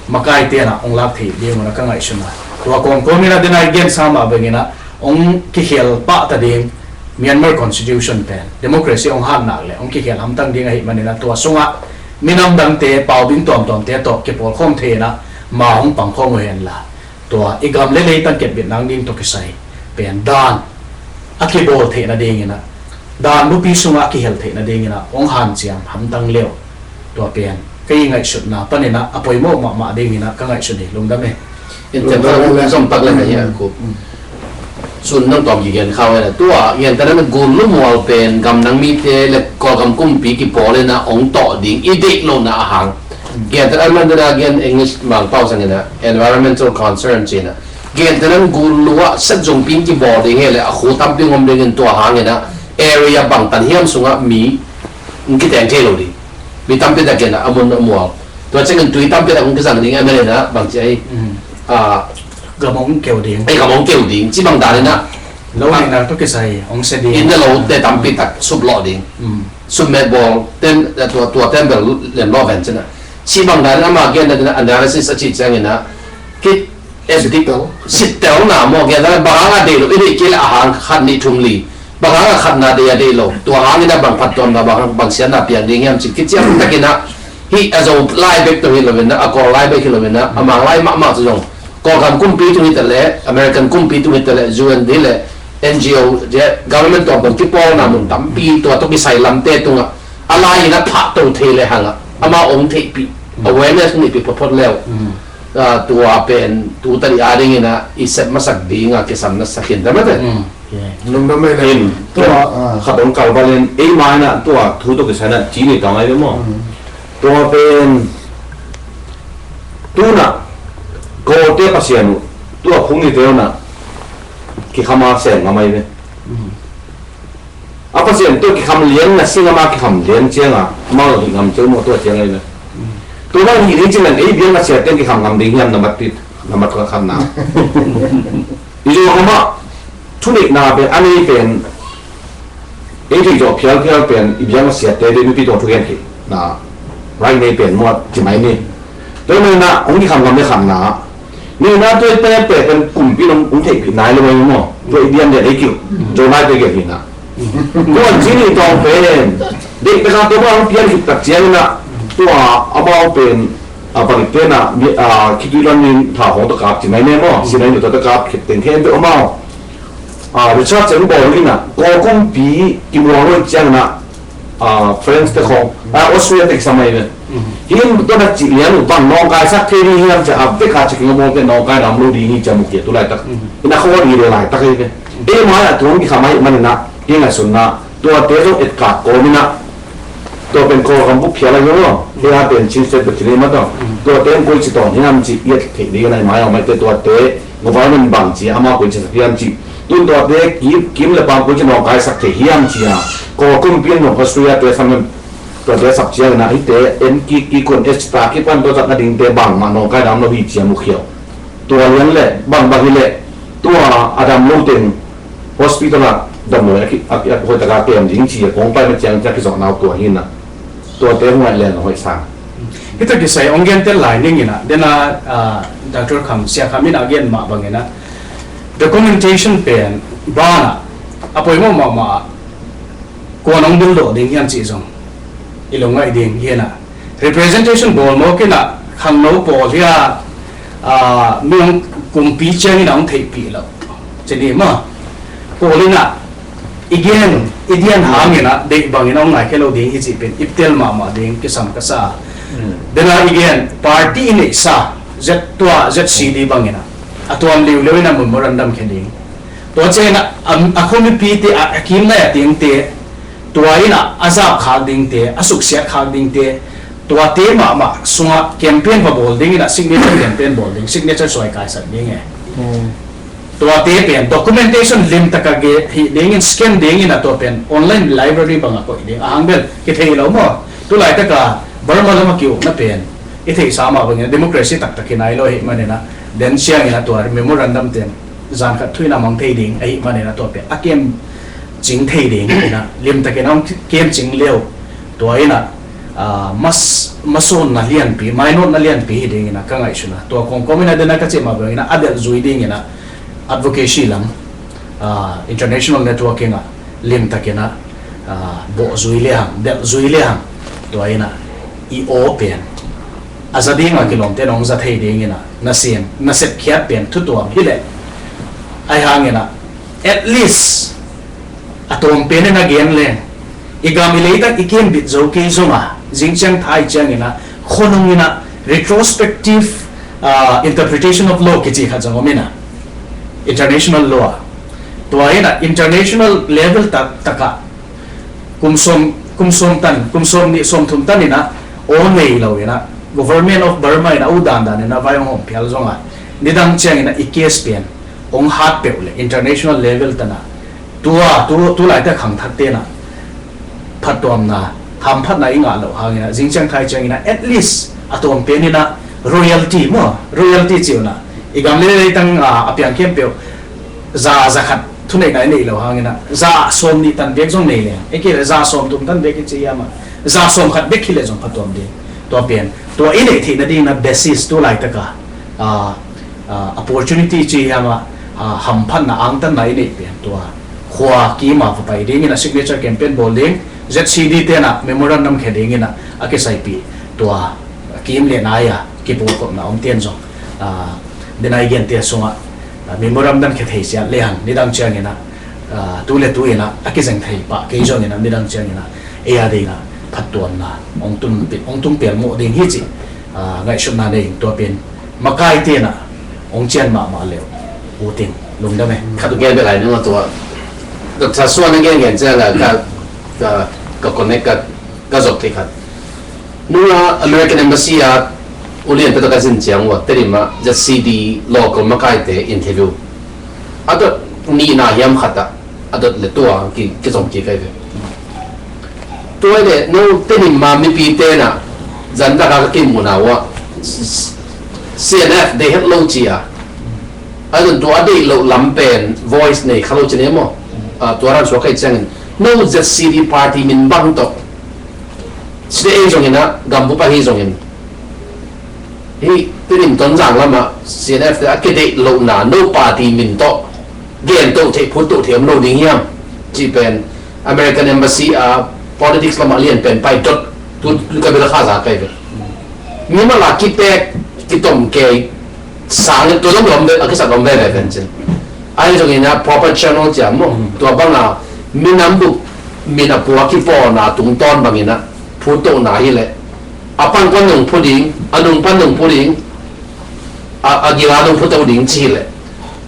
makaite inah hong lak theih ding un ah ka ngaihsun a, tua kawmkawm inah dena i gensa mah bang inah hong kikhel pahta ding Myanmar Constitution pen democracy hong hat nak le hong kikhel hamtang ding ahih man inah, tua sungah minam dangte, paubing tuamtuamte tawh kipawlkhawm thei inah ma hong pangkhawm uh hen la, tua i gam le leitang ketbit nang ding tawh kisai pen dan a kibawl theih nading inah, dan bupi sungah a kihel theih nading inah hong hanciam hamtang le uh, tua pen ka i ngaihsutna pan inah a poimawh mahmah ding inah ka ngaihsun hi. Lungdam e. In tem zom tak le hai a ku sun nang tawm kigen khau e. Tua gentehna gullu mual pen gamdang mite le Kawlgam kumpi kipawl inah hong tawh ding i deih lohna a hang, gentehna man dena gen English Mangpau sang inah environmental concern ci inah, gentehna gullu ah set zungpi in kibawl ding hi le a khu tampi ngom ding in, tua hang inah area bangtan hiam sungah mi hong kiteng thei lo ding, mi tampi tak inah a mun a mual, tua ciangin tui tampi tak hong kizang ding, M L A inah bangci ahi, ah, gam hong keu ding, ei gam hong keu ding ci bang dan inah lo neihnak tawh kisai hong sia ding, inn le lote tampi tak suplawh ding, summet bawl ten, tua, tua ten bel lemlawh ven ci inah, ci bang dan inah ama gen dan inah analysis a cih ciang inah ki Sittel. Sittelna maw, gentehna bang hang a deih lo, i deih kei le a hang khat nih thum li. Bang hang a khatna deih a deih lo. Tua hang inah bang phattuamna, bang hang bang siatna piang ding hiam ci kiciam tak inah, hih a Zo lai bek tawh hi lo inah, a Kawl lai bek hi lo inah, a Mang lai mahmah tawh zong, Kawlgam kumpi tung hi ta le, American kumpi tung hi ta le, U N hi le, N G O, government tuamtuam kipawlna mun tampi, tua tawh kisai lamte tungah a lai inah phahto thei le hang ah amau hong theihpih, awareness hong neihpih photphot le uh. Ah, tua pen tu tali a ding inah i sep masak ding a kisam na sa khin ta mate. Lungdam ei le. In, tua, ah, khat hong kal bal in, ei ma inah tua thu tawh kisai inah ci ni tawng ai ve maw. Tua pen tu inah Kawlte Pasian uh, tua phung nite uh inah kikham a sem ngam ai ve. A Pasian tawh kikham lian na sing, amah kikham lian cianga amau hih ngam ceu maw, tua ciang ahi ve. Tua bang hih ding ci leng ei biakna siate kikham ngam ding hiam, na mat pit, na mat khatna. I Zo khamah thuneihna pen a nei pen, ei theih zawh phialphial pen i biakna siate, biakmipi tawh thugen theihna right nei pen maw ci mai ni. Tua hi inah hong kikham ngam le khatna, nihna tua i pekpek pen kumpi in hong theihpih nai lo ei maw. Tua i bian lian ei kik Zo lai pek hi inah. Kuan ci ni tawng pen deih pek a tua bang hong pian khit tak ciang inah Tua amau pen a balik tena a khitui lan in tha hong takap ci mai ne maw, si nai nu ta takap khit teng khen pe amau. A Richard Cheng Bawl in a Kawl kumpi kimuang lo ciang na a French te khong a Austria te kisam mai ve. Hin tua na ci lian u bang nawngkaisak thei ding hiam cia a vek a ci kinga maw pe nawngkai dam lo ding hi cia mukhia tu laitak. In a khawng a ding le laitak hi ve. Ei mai a tuang kikham ahi manina hi ngai sunna tuate zong etkak kawmina. Tua pen Kawlgam bup phial ahi maw. Hia pen Chin State Battalion mah tawh. Tuate in koici tawn hiam ci i et theih ding a nai mai a om aite tuate government bang ci ama koici sak hiam ci. Tun tuate kim, kim le pam koici nawngkaisak thei hiam ci a. Kawl kumpi in zong Austria te sam tuate sap ciangin a hite en kik kik kun es ta kipan tua zak a dingte bangmah nawngkai dam lo hi ci a mukhiau. Tua lian le bangbang hi le tua a dam lo teng hospital ah damlo a hoitaka kem ding ci a kong pai ma ciang ciang kizawh nau tua hi na. Tuate hong ngaih len hoih sang. Hita kisai ong gen tel lai ning ina dena Doctor Kham, Sia Kham ina gen mah bang ina documentation pen bana a poimo mahmah kuan ong bil dawh ding hian cih zong i lo ngaih ding hi ina. Representation bawl mawk ina khangno pawl hia mi ong kumpi ciang ina ong theihpih lo. Cini ma pawl ina i gen i dian hang ina deih bang ina ong ngaikhia lo ding hi cih pen i tel mahmah ding kisam ka sa. Dena i gen party i neihsa Z tua Z C D bang ina a tuam liuliu ina memorandum khe ding. Tua ciang ina a khomipite a kimnai a tingte tua ina a zap khak dingte a suksiat khak dingte tuate mahmah sungah campaign va bawl ding ina signature campaign bawl ding signature suai kaisak ding e. Tuate pen documentation limtaka ge hi dingin scan ding ina tua pen online library banga koih ding a hang bel kithei lo maw? Tulai taka Burma lama kiukna pen i theihsa mah bangin democracy taktak hi nai lo ahi manina den siang ina tua memorandum ten zan khat thuina mang thei ding ahi manina tua pen a kem cing thei ding ina limtakin a kem cing leu tua ina mas masawnna lianpi mainawtna lianpi hi ding ina ka ngaihsuna tua kongkawm ina dena ka cih mah bangina a delh zui ding ina advocacy lam international networking ah limtakin a bawh zui liang delh zui liang tua ina i aw pen a za dinga kilawmte nong za thei ding ina na siam na sepkhiat pen thutuam hileh ai hang ina at least a tawm pen ina gen leng i gam i leitak i kimbit zo kei zonga zingciang thai ciang ina khonung ina retrospective interpretation of law kici khat zong om ina international law tua ina international level tak taka kum sawm kum sawm tan kum sawm nih sawm thum tan ina aw nei lo ina Government of Burma ina u dandan ina vai hong hawm phial zonga nidang ciang ina i case pen hong hat peuh le international level tana tua tu tu laite khangthak tena phattuamna hamphatna i ngah loh hangina zingciang thai ciangina at least a tawm pen ina royalty maw royalty ciuna i gam le leitang a piang khempeuh za za khat thuneihna i neih loh hangina za sawm nih tan bek zong nei leng e kei le za sawm thum tan bek i ci hiama za sawm khat bek hi le zong phattuam ding tua pen tua i neih theihna dingna basis tu laitaka opportunity ci hiama hamphatna angtanna i neih pen tua khua kima va pai dingina signature campaign bawl ding Z C D tena memorandum khe dingina a kisaipih tua kim le naia kipulkhopna om ten zong dena i gente sunga memorandum khe thei siat lehang nidang ciangina tu le tu ina a kizeng thei pah kei zongina nidang ciangina ei a dingina phattuamna ong tung pial muh ding hi ci ngaihsutna nei tua pen makai tena ong cian mahmah leu uting lungdam e. Khat gen bek lai nung a tua Doctor Suan a gen gen ciang a ka ka ka connect ka ka zok thei khat nung a American Embassy a ulian peta ka zin ciang ua Tedim a Z C D local makaite interview a dot nihna hiam khat a a dot le tua ki ki zong ki kai ve. Tua le no Tedim ma mipi tena zan taka ka kim muna ua C N F de het lo cia a dun tua a deih loh lam pen voice nei kha lo ci ne maw? Tua ran suak kai ciangin no Z C D party min bang tawh sida ei zongin a gambup ahi zongin hi Tedim Tonzang lamah C N F te a kideih lohna no party min tawh gen toh theih phut toh theih om lo ding hiam? Cih pen American Embassy a politics lamah lian pen pai dot Tu, tu ka bil a kha za kai ve. Mimal a kipek, kitom kei, sang tu lom lom ve, a kisak lom ve ve ven cin. Ai zong ina proper channel cia mo. Tua banga minam duk, min a pua kipawna tungtawn bangina, phu tona hi le. A pan pan nung phu ding, a nung pan nung phu ding, a, a gila nung phu to ding ci hi le.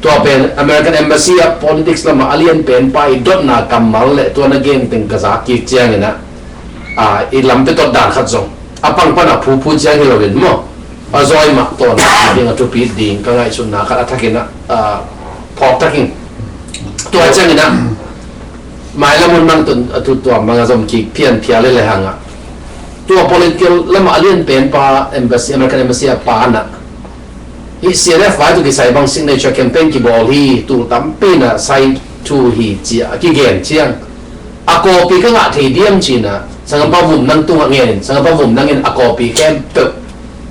Tua pen American Embassy a politics lama a lian pen pa i dotna kammal le tua na gen teng ka zak kik ciangina, a, i lam pe tot dan khat zong a pang pana phu phu ciang hi loin maw, a zawi mah tawn ding a thupi ding ka ngaihsutna khat a thakin a, a, phawk thakin. Tua ciangina mai lam un mang tun a thu tua mang a zom kik phian phial le le hanga. Tua political lama a lian pen pa embassy, American Embassy a pa na hi C N F vai tu kisai bang signature campaign kibawl hi, tu tampi na sai thu hi cia a kigen ciang. A copy ka ngah thei diam cina, sangam pa vum nang tungah ngenin, sangam pa vum nangin a copy khempeuh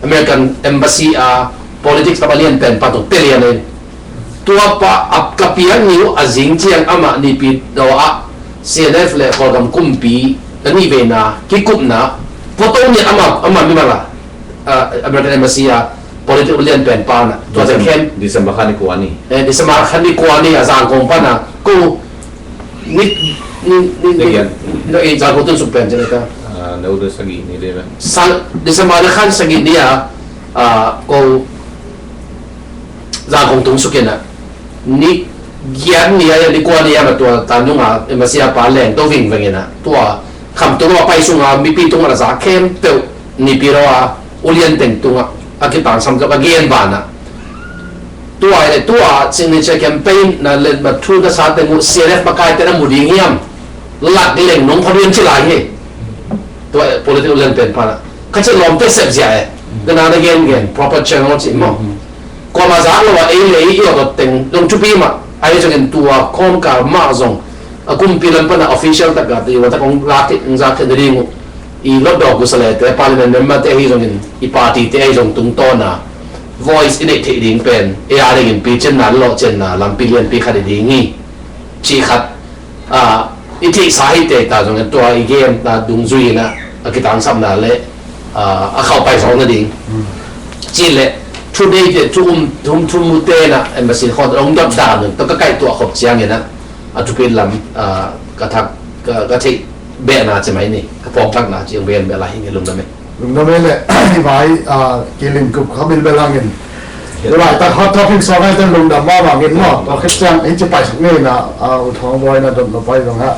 American Embassy a politics lama lian pen pa tung telian in. Tua pa a ka piak ni uh a zing ciang amah nipi daw ah C N F le Kawlgam kumpi na nih veina kikupna photo ni ama, ama mimal a, ah, American Embassy a political lian pen pa na. Tua Decem- khen December khan ni kua ni. Eh, December khan ni kua ni a Zangkong pana ko ni, ni, ni, ni, Ni kian. No, eh, Zangkong tun suk pen cina ka. Ah, no do sagi ni de ba. Sang, December na khan sagi ni a, ah, ko Zangkong tung suk ina. Ni giat ni a, ni kua ni a ma tua ta nunga, embassy a pa leng to ving veng ina. Tua, kham tung a pai sunga, mipi tung a za khempeuh, nipi raw a, ulian teng tunga, a kipang sam a gen bana. Tua, tua, signature campaign, na len ma thu na sa teng u, C N F makai te na mu ding hiam. Lak leng nong pha ding ci lai hi. Tua, political lian pen pa na. Ka ci lawmte sep zia e. Ka na na gen gen, proper channel ci maw. Kuama zak lo a ei le ei i awt teng dong thupi mah. Ahi zongin tua khawmkal mah zong a kumpi lam pana official tak a ti wa tak kong lak thei, kong zak thei na ding uh. I lot dawk gusa le te, parliament member te ahi zongin, i party te ahi zong tungtawna voice i neih theih ding pen, ei a dingin picinna, lawhcianna, lampi lianpi khat i ding hi. Ci khat, ah, i theihsa hi te ta zongin tua i gen ta dungzui ina, a kitangsapna le, ah, a khauh pai zawk nading. Ci le, thu dei te, thu um, thu um, thu mu te na, embassy khawng, ong dot dan, to ka kaihtuah khop ciangina, a thupit lam, ah, ka thak, ka, ka theih behna ci mai ni, ka pawngthakna ci ong ben beh lai hi nge lungdam e. Lungdam e le, i vai, ah, kilim kup kha bil bel hangin. I vai tak hot topic sawng ai ten lungdam mah bangin maw. Tua khit ciang, hi ci pai sak ni na, ah, u thawng buai na dot lo pai zong ha.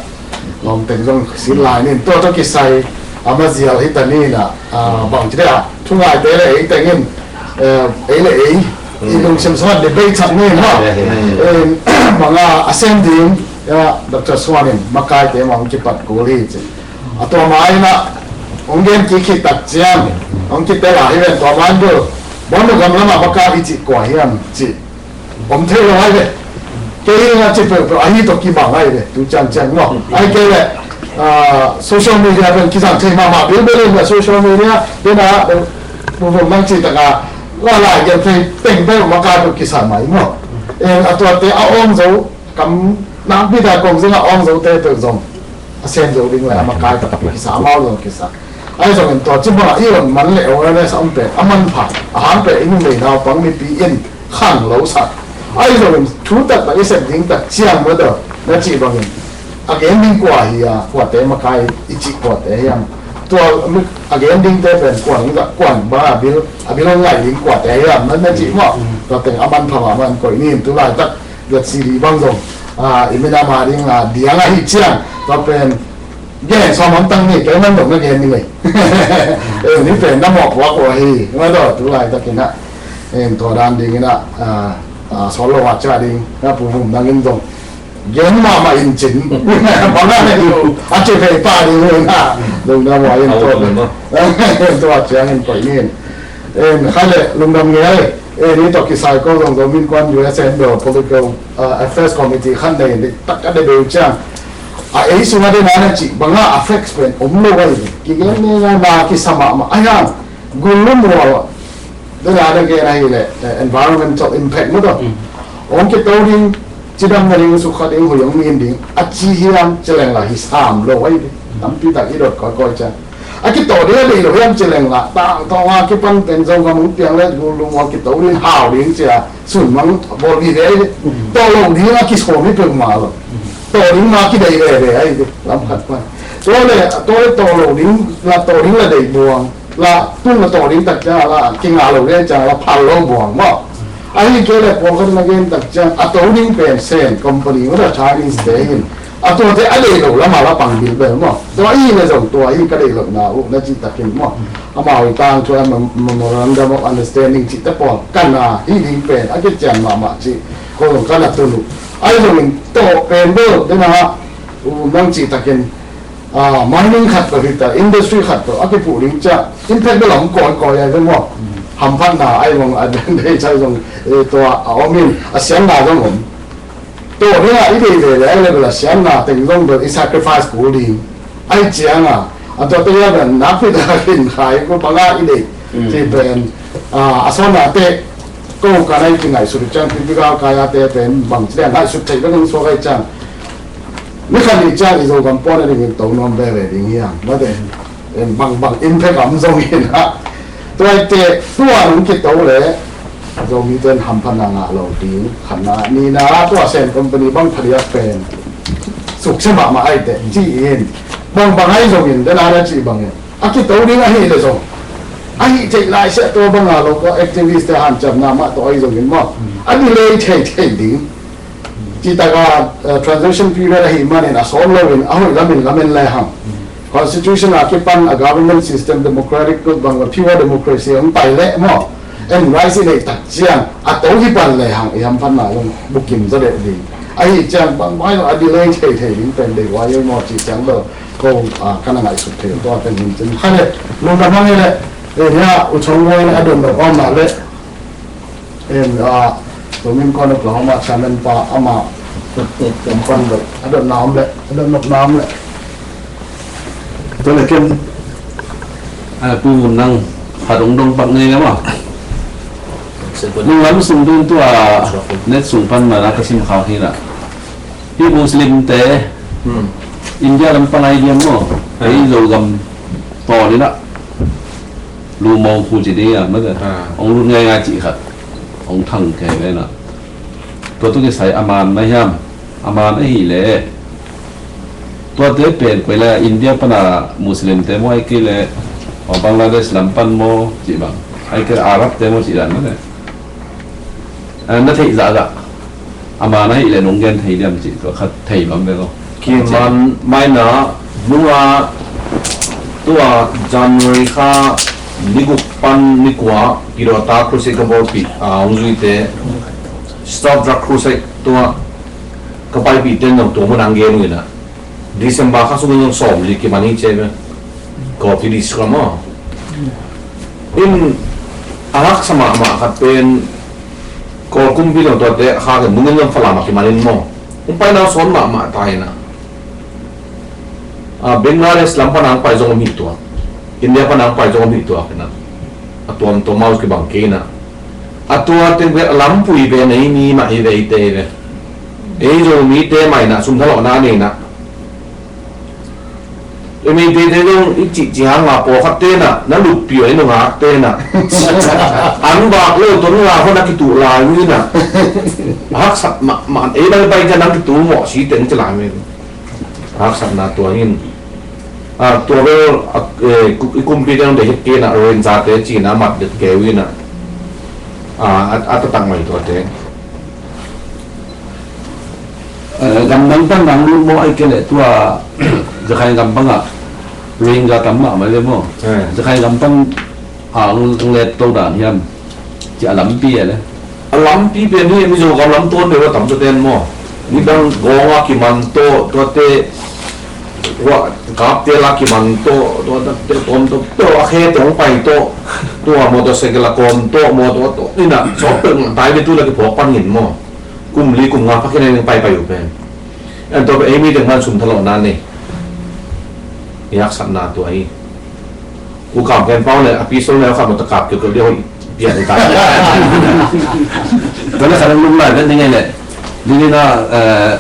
Lawm teng zong sin lai nin. Tua tua kisai, ama zial hi ta ni na, ah, bang ci de ah. Thu ngai te le ei tengin, eh, ei le ei. I lungsim sawt debate sak ni maw. Eh, banga a sem ding, ya, Doctor Suan in, makai te mah hong kipat kul hi ci. A tua mai na, hong gen kik khit tak ciang, hong kitel a hi ven tua mai bul. Bon gam lama makai i ci kua hiam ci. Om thei lo ai ve. Kei hi na ci peuhpeuh, ahi to kibang ai ve. Tu ciang ciang maw. Ai kei le, ah, social media pen kizang thei mahmah bilbel in na social media. Kei na, bu bu mang ci taka, la la gen thei teng peuh makai peuh kisa mai maw. Eh, a tuate a om zo, kam nakpi ta kong zing a om zo te peuh zong. A sem zo ding le, a makai takpi kisa, amau zong kisa. Ahi zongin tua ci bangah i on man le awareness a om pen a manpha, a hang pen i numei naupang mipi in khang lo sak. Ahi zongin thu taktak i sep ding tak ciang mah tawh na cih bangin a gen ding kua hi a, kuate makai i cih kuate hiam. Tua mi, a gen dingte pen kuan, kuan bang a bil, a bil hong ngaih ding kuate hiam na, na cih mah. Tua teng a manpha mah man koih ni in tu laitak Z C D bang zong, ah, i minam a ding, ah, diang ahi ciang, tua pen gen sawm om tang ni, kei man dong na gen ni lei. Eh, ni pen na mawh puak uh ahi, nga daw tu laitakin ah. Eh, tua dan dingin ah, ah, ah, sawt lo ah ciah ding, na pu vum nangin zong. Gen mahmah in cin. Bang a ne, a ci vei pa ding uh na. Dong na mawh in tua. Tua ciangin koih ni in. Eh, kha le, lungdam ngei. Eh, ni tawh kisai ko zong zo min kuan U S A in do political, uh, affairs committee khan nei ni tak a de beu ciang. A ei sung a de na na ci banga a facts pen om lo ai. Ki gen ne na na ki sama ma ai hang. Gul lum ro. De na de gen ai le, eh, environmental impact mo to. Ong ki to ding, ci dam na ding, su kha ding, hu yong min ding. A ci hiam ci leng la hi sam lo ai. Tampi tak i dot koi koi ciang. A kito ding a deih lo hiam ci leng lah, tangtawng a kipan pen Zogam hong piang le gulum a kito ding hau ding cia sun mang bawl vive. Tawh lo ding a kisawm hi peuhmah lo. Tawh ding ma kideih veve ahi ding lam khat pan. Tua le, tua le tawh lo ding la, tawh ding la deih buang. La tun la tawh ding tak ciang la kinga lo ding ciang la phal lo buang maw. Ahi kei le pawlkhat in a gen tak ciang a to ding pen Sen company maw, Chinese te in a tuate a deih lo lam a la pang bilbel maw. Tua ahi le zong tua ahi ka deih lohna uh na cih takin maw. Amau i tangthu a mem-, memorandum of understanding cihte pawl ka na hi ding pen a kician mahmah cih ko zong ka na tun uh. Ahi zongin tawh pen bel dena uh nang cih takin, ah, mining khat peuh hi ta, industry khat peuh a kipuh ding ciah impact bel a om kawikawi ahi ve maw. Hamphatna ahi zong advantage ahi zong, eh, tua a om in a siamna zong om. Tua ding a i deih veve ahi le bel a siamna teng zong bel i sacrifice kul ding. Ahi ciang a, a tua teng a bel nakpi takin khai ko bang a i deih. Ci pen, ah, a sawnna te ko ka nai ki ngaihsut ciang typical kai a te pen bang ci ding a ngaihsut theih bek in suak ahi ciang. Ni khat ni ciang i Zogam puan a dingin to nuam veve ding hi hang. Mate, em, bang bang impact a om zongin ah. Tua i te, tua nung kito le, Zomi ten hamphatna ngah lo ding. Khatna, nina, tua Sen company bang phadiak pen. Sukse mahmah ahi te, ci in. Bang bang ahi zongin, dena na ci bangin. A kito ding ahi le zong. Ahi theih lai siah tua bang a lo ko activist te hanciamna mah tawh ahi zongin maw. A delay thei thei ding. Cih taka, eh, transition period ahih manin a sawm loin a hoih lamin lamen le hang. Constitution a kipan a government system democratic bang a pure democracy hong pai leh maw. En rights i neih tak ciang a to hi pan le hang i hamphatna zong bukim zaw deuh ding. Ahi ciang bang mai lo a delay thei thei ding pen dei wai maw cih ciang lo ko, ah, ka na ngaihsut thei tua pen hin cin. Kha le, lungdam hang hi le, eh, nia, u chong wai le a don lo om na le. Em, ah, Zomi Innkuan Oklahoma chairman pa ama lam pan bel a dot na om le, a dot nop na om le. Tua le ken, ah, Pu Nang, khat hong dong pak ngei le maw. Nung lam sung dun tua net sung pan ma na ka sim khak hi na. Hi Muslim te, India lam pan ai diam maw. Ei Zogam taw ni na. Lu Mong Khu ci ding a, mate. Ah. Hong lut ngaingai cih khat. Hong thang kei ve na. Tua tu kisai a man na hiam? A man ahih leh. Tuate pen koi la India pana Muslim te maw, ahih kei leh Bangladesh lam pan maw cih bang. Ahih kei leh Arab te maw cih dan mate. Ah, na theih zahzah. A man ahih leh nong gen thei diam cih tua khat thei bang ve ko. Kiman maina nunga tua January kha ni guk pan ni kua Kidawta Crusade ka bawlpih, ah, hong zuite Stop Drug Crusade tua ka paipih ten zong tua mun ang gen uh inah. December kha sungin zong sawm li kiman hi cia ve. Kawlpi district lam aw. In a haksa mahmah khat pen Kawl kumpi zong tuate kha kan nungin zong Falam a kiman in maw. Hong paina sawn mahmah ta inah. A, Bangladesh lam pana hong pai zong om hi tua. India pana hong pai zong om hi tua inah. A tuamtuam a kibang kei inah. A tua teng pen a lampui pen ei mi mah hi ve, eite hi ve. Ei Zomite mah inah sum thalawhna nei inah. Ei Meiteite zong i cihcih hang a pawlkhat tenah na luppi uh a i nungak tenah an vak lo tun nga hon a kituh lai uh inah. A haksat mahmah ei bang pai cian a kituh mawh si teng ci lai men. A haksatna tua hin. A, tua bel, a, eh, ku-, i kumpi teng dei het kei inah Rohingya te ci inah mat det kei uh inah. A, a, a tatak mai tuate. Eh, gamdang pan nang lut maw ahih kei leh tua Rakhine gam pangah Rohingya tam mahmah le maw. Eh. Rakhine gam pan, ah, ang, ang let to dan hiam. Ci a lampi a le. A lampi pen hi Mizo gam lam tuan ve ua tam tua ten maw. Ni dang gawng a kiman tawh, tuate, ua, kap te la kiman tawh, tuate, tuam tawh, tawh a khe tawh pai tawh. Tua motorcycle a kawm tawh, motor tawh. Ni na, sawt peuh ngai tai ve tu la kiphawk pan hin maw. Kum li kum nga pha khin a ning paipai uh pen. En tua pen ei mi teng man sum thalawhna nei. I haksatna tua hi. Ku kam pen pau le a pi sol le khat mawh ta kap kiukeu dia hoih pian ta. Tua le khat a lum lai pen ding ei le. Ding ina, eh,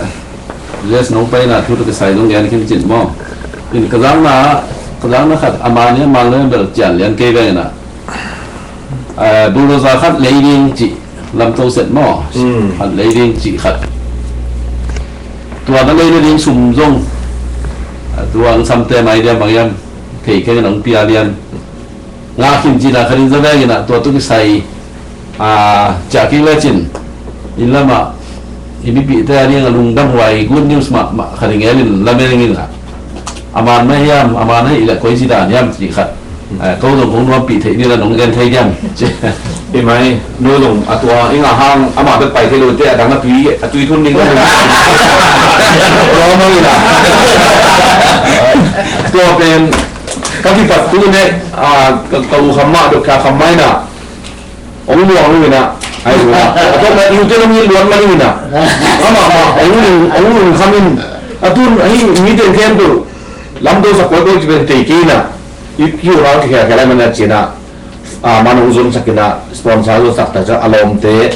les nong pai na thu ta kisai nong gen khin cin maw. In ka zang na Zang na khat a man hi a, man lo bel cian lian kei veng ina. Bulldozer khat lei ding cih lamto set maw? Khat lei ding cih khat. Tua na lei na ding sum zong tua ang samte mai diam bang hiam? Thei keng in ang pia lian. Nga khin cina khanin za veng ina tua tu kisai. Ciah kik lecin inn lamah i mipihte a ding a lungdam huai good news mahmah khat i ngelin lamen ing ina. A man mah hiam, a man ahih leh koi ci dan hiam cih khat. Ko zong kong nuampih theih ding la nong gen thei diam? I mai nu zong a tua i ngah hang amah bek pai thei lote a dang a tui, a tui thun ding. Tua mah ina. Tua pen ka kipat tu ne, ka u kham mah, Doctor kham mah ina. Ong luang lu ina. Ai lu ina. A tawpna i ute nong hi luan mah lu ina. Amah mah ong lung, ong lung kham in. A tun ahi mite khempeuh lamto sak koi koi ci pen tei kei ina. I kiu hal kikhel khel ai man a cina. A man ong zon sak ina, sponsor zon sak ta ca a lawmte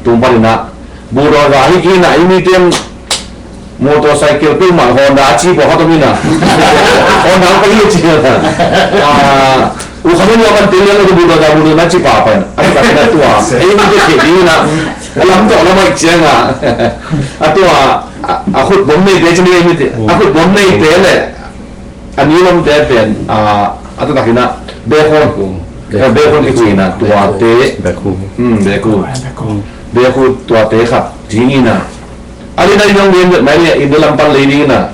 tung pan ina. Bulldozer hi kei ina, i mite motorcycle peuhmah Honda a ci pawh khat om ina. Honda ang pai hi a ci ina. U kham in ua kan tel lian lo bulldozer, bulldozer na ci pahpah ina. A ci pahpah ina tua ei mite thei ding ina. A lam tawh lam a i cianga a tua a khut bom neite ci ni ei mite. A khut bom neite le a ni lomte pen a taktak ina bekhaw, bekhaw kici ina tuate. Bekhaw, bekhaw tuate khat ding ina. A dina i hong gen vet mai le India lam pan lei ding ina.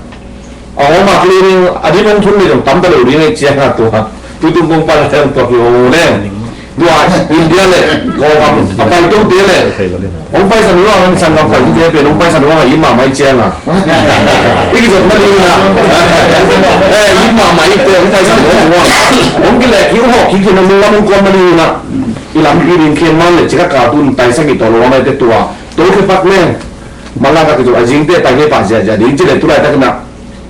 A hong mak lei ding a ding hong thun lei dong tam ta lo ding ei cianga tua. Tutung kong pan lei dong tua ki hong leng. Tua India le Kawlgam a pai tongte le hong paisan uh a, hong sanggam pai tongte pen hong paisan uh a it mahmah i cianga. I kizopna ding ina. Eh, it mahmah i te hong paisan uh a. Hong kileh ki hong hawk ki kina lunglam hong kawmna ding ina. I lampi ding khian man le cika kal tun taisa ki tawh lo a maite tua. Tawh kipat le. Malaka kizop a zingte tai nge pah ziahziah ding ci le tulaitak ina.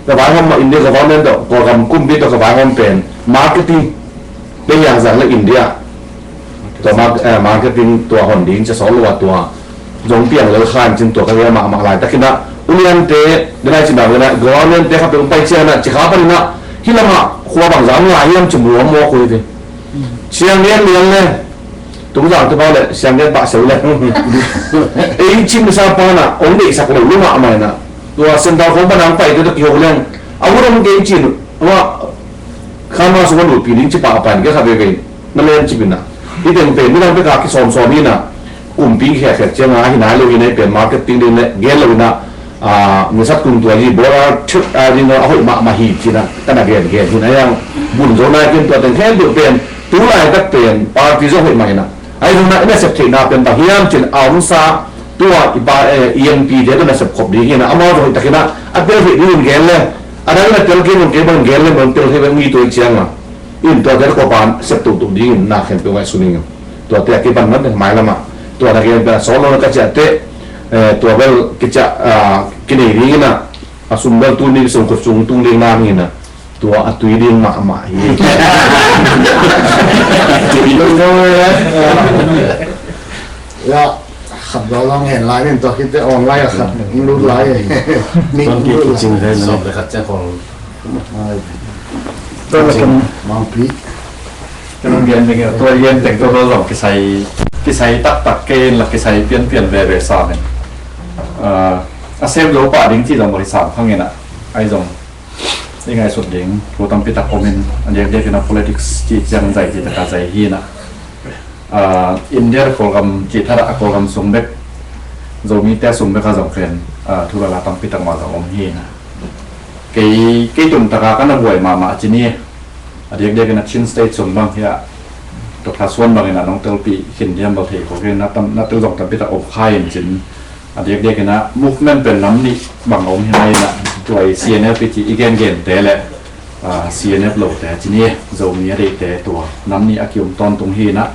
Ka vaihawm mah India government tawh Kawlgam kumpi tawh ka vaihawm pen marketing, pei yang zang le India tua marketing tua hon ding ci sawl lo a tua zong piang lel khan cin tua ka gel mahmah laitak ina. Uliante denai ci bang ina government te kha pe pai ciang ina ci kha pan ina. Hi lamah khua bang zang ngai hiam ci muam muak ui ve. Siang lian lian le Tungzang te pau le siang lian pah seu le ei cimsa pana ong deihsak lo lo mahmah ina. Tua sendal khong pana ang paite tawh kiho leng a vut om kei cin uh. Amah khanma sung a lutpi ding ci pah a pan kei kha veve na len cip ina. Hi teng pen midang beka kisawmsawm hi ina. Kumpi khekkhek cianga ahi nai lo hi na, hi pen marketing ding le gen lo ina. Misat kum tua hi bola thut a ding a hoih mahmah hi cina kana gen gen hi na. Yang bun zo nai ken tua teng khempeuh pen tu laitak pen party zong hoih mah hi na. Ahi zongin i nasep theihna pen bang hiam cin a omsa tua i pa, eh, E M P te tawh nasep khop ding hi na, amau tawh hoih takin a tel theih dingin gen le, a dangin a tel kei nung kei bang gen le, nong tel thei bang mi tua i cianga in tua tel khop a sep tuhtuh dingin na khempeuh ngaihsun ing. Tua te a kipan man mailamah tua na gen pen a sawt lo na ka ciah teh, eh, tua bel kiciah, ah, kinei dingin a, a sum bel tuni sum khut sung tung ding na hi na. Tua a tui ding mahmah hi. Ya, khat lo zong hen lai nin tua khit teh online a khat lut lai. Ni lut lai. Sawm le khat ciang khong. Tua la ken mangpi. Ken gen ding tua gen teng tua zong kisai, kisai taktak kei in la kisai pianpian veve sa men. A sem lo pah ding ci zong mawh hi sam khang in a. Ai zong i ngaihsut ding thu tampi tak om in, a diakdiakin a politics cih ciang zai cih taka zai hi na. Ah, India le Kawlgam cih thadah a Kawlgam sung bek, Zomite sung bek a zong pen, ah, thu lala tampi tak mah zong om hi na. Kei, kei tun taka ka na buai mahmah ci ni. A diakdiakin a Chin State sung bang hi a, Doctor Suan bangin a nong telpih khin diam bal thei ko kei na tam, na tel zong tampi tak om kha in cin. A diakdiakin a movement pen nam nih bang a om hi mai na, tua i C N F i ci i gengen te le, ah, C N F lo te ci ni, Zomi a deihte tua nam nih a kium tawntung hi na,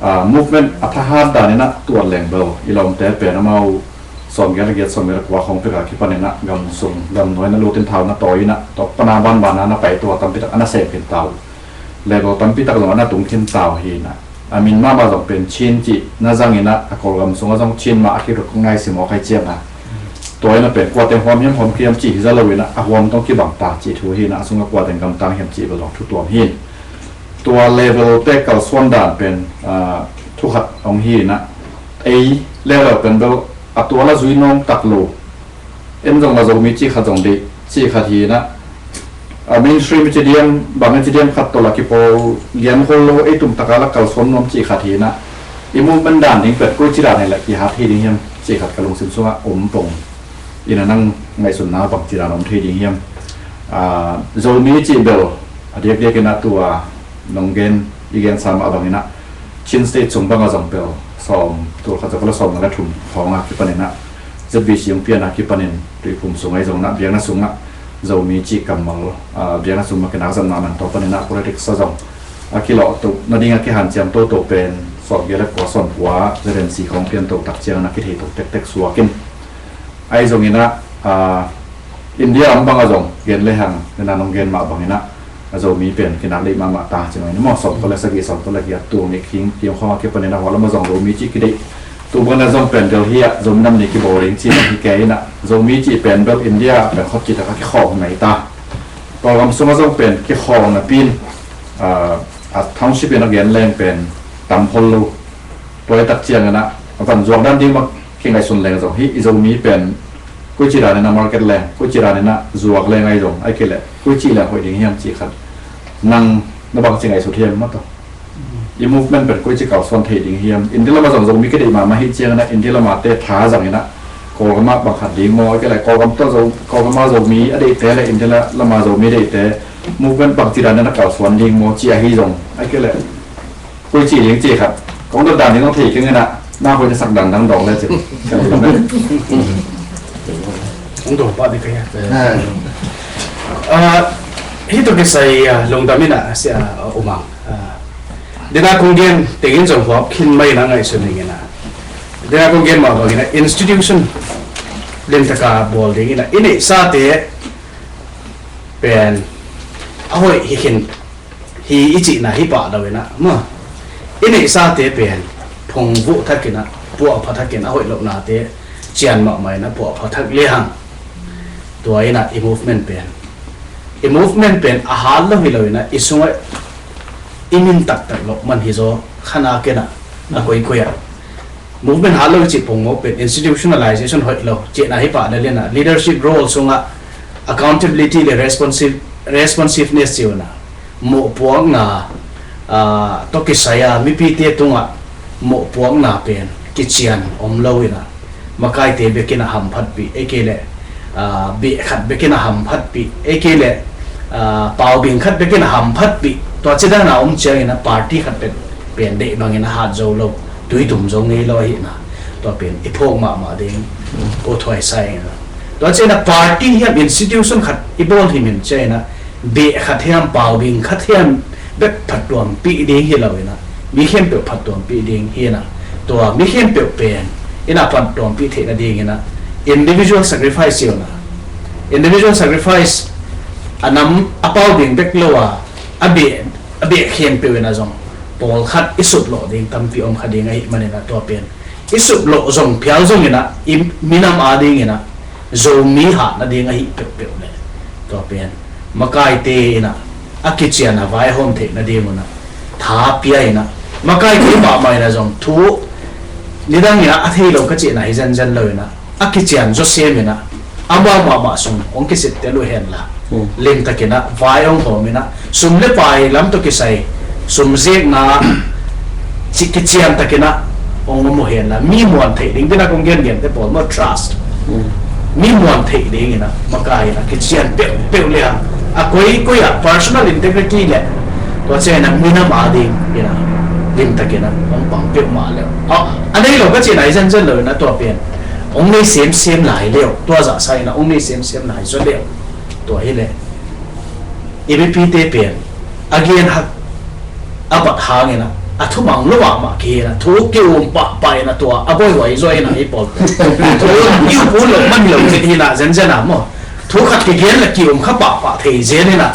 ah, movement a thahat danin a tuat leng bel i lawmte pen amau sawmgiat le giat, sawmgiat le kua khong pek a kipanin a gam sung gam nuai na lutin thau na tawi in a, tua pana banbana na pai tua tampi tak a na sem khin tau. Level tampi tak zong a na tung khin tau hi na. A min mahmah zong pen Chin cih na zangin a, a Kawlgam sungah zong Chin mah a ki recognize mawk hai ciang a. Tua in a pen kuate huam hiam huam kei hiam cih hi za lo in a, a huam tawh kibang ta cih thu hi in a, a sungah kuate gamtang hiam cih bel zong thu tuam hi. Tua level te kalsuan dan pen, ah, thu khat hong hi in a, ei level pen bel a tua la zui nuam tak lo. En zong la Zomi cih khat zong deih cih khat hi in a, a mainstream i ci diam, bang i ci diam khat tawh la kipawl lian khol lo, ei tum taka la kalsuan nuam cih khat hi in a, i movement dan ding pet koi ci dan hi la kihat thei ding hiam cih khat ka lungsim sungah om pong in a, nang ngaihsutna bang ci dan om thei ding hiam? Ah, Zomi cih bel a diakdiak in a tua nong gen, i gen sa mah bang in a, Chin State sung bang a zong pen sawm, tul khat za kua le sawm nga le thum khawng a kipan in a, Z B C hong pian a kipan in Tuiphum sung ahi zong in a, biakna sungah Zomi cih kammal, ah, biakna sung mah kinak zatna nang tawh pan in a politics a zong a kilawh to, na ding a kihanciam toto pen sawm giat le kua, sawm kua Z M C khawng pian to tak ciang in a kithei to tektek suak in. Ahi zong in a, ah, India om bang a zong gen le hang, na nong gen mah bang in a, a Zomi pen kinak deih mahmah ta ci mai ni maw, sawm kua le sagih, sawm kua le giat, tul nih khing tiang khawng a kipan in a, hua lam a zong Zomi cih kideih. Tu bang in a zong pen Delhi ah Zomi nam ni kibawl ding ci hi kei in a, Zomi cih pen bel India pen khawk cih tak a kikhawng nai ta. Kawlgam sung a zong pen kikhawng napi in, ah, a township in a gen leng pen tam khol lo. Tua i tak ciang in a, a van zuak dan ding mah kingaihsun leng zong hi, i Zomi pen koi ci dan in a market leng, koi ci dan in a zuak leng ahi zong, ahi kei leh koi ci leng hoih ding hiam cih khat nang na bang ci ngaihsut hiam mah tawh? I movement pen koi ci kalsuan thei ding hiam? India lam a zong Zomi kideih mahmah hi ciang in a, India lam a te tha zang in a, Kawlgam ah bang khat ding maw, ahi kei leh Kawlgam tawh Zo-, Kawlgam a Zomi a deihte le India lam a Zomi deihte movement bang ci dan in a kalsuan ding maw cih ahi zong, ahi kei leh koi ci ding cih khat kong dot dan ding hong thei keng in a, na hoih na sak dan dang dawng le cih. Hong dawng pah ding ka hi a. Ah, hih tawh kisai, ah, lungdam in a, sia, ah, U Mang. Ah, dena kong gen tengin zong huap khin mai in a ngaihsun ning in a. Dena kong gen mah bang in a institution limtaka bawl ding in a, i neihsate pen a hoih hi khin hi i cihna hi pah lo in a, maw, i neihsate pen phungvuh thak in a, puahpha thak in a, hoih lohnate cian mahmah in a puahpha thak le hang. Tua in a i movement pen, i movement pen a hat lo hi lo in a, i sungah i min taktak loh man hi zaw kha nak in a, a koikoi ah. Movement hat lo cih pongmawk pen institutionalization hoih lo cihna hi pah le in a, leadership role sungah accountability le responsive, responsiveness ci uh in a, mawhpuakna, ah, tawh kisai a mipite tungah mawhpuakna pen kician om lo in a, makaite bek in a hamphatpih, ei kei leh, ah, beh khat bek in a hamphatpih, ei kei leh, ah, paubing khat bek in a hamphatpih, tua ci dan a om ciang in a party khat pen, pen deih bang in a hat zo lo, tui tum zo ngei lo ahi in a, tua pen i phawk mahmah ding, ko thuai sa in a. Tua ciang in a party hiam institution khat i bawl hi min ciang in a, beh khat hiam, paubing khat hiam bek phattuampih ding hi lo in a, mi khempeuh phattuampih ding hi in a, tua mi khempeuh pen in a phattuampih theihna ding in a, individual sacrifice hi in a, individual sacrifice a nam a paubing bek lo a, a beh, a beh khempeuh in a zong pawlkhat i suplawh ding tampi om kha ding ahih man in a, tua pen i suplawh zong phial zong in a, i minam a ding in a, Zomi hatna ding ahi peuhpeuh le, tua pen makaite in a, a kician a vaihawm theihna ding un a, tha pia in a, makaite mahmah in a zong thu nidang in a, a thei lo ka cihna hi zenzen lo in a, a kician zaw sem in a, amau mahmah sung hong kisittel uh hen la, limtak in a vai hong hawm in a, sum le pai lam tawh kisai, sum zekna cih kician tak in a hong om uh hen la, mi muan theih ding, dena kong gengen te pawl maw, trust, mi muan theih ding in a, makai in a kician peuhpeuh le hang, a koikoi ah personal integrity le, tua ciang in a minam a ding in a, limtak in a hong pang peuhmah le uh, a, a nei lo ka cihna hi zenzen lo in a, tua pen hong nei semsem lai le uh, tua zahsa in a hong nei semsem lai zaw le uh. Tua hi le i mipite pen a gen hak a bat hang in a, a thumang lo mahmah ki in a, thu ki-um pahpah in a, tua a buaihuai zaw in a, i pawl thu i up ut loh man hi lo cih hi in a, zenzen a maw, thu khat kigen le ki-um kha pahpah thei zen in a,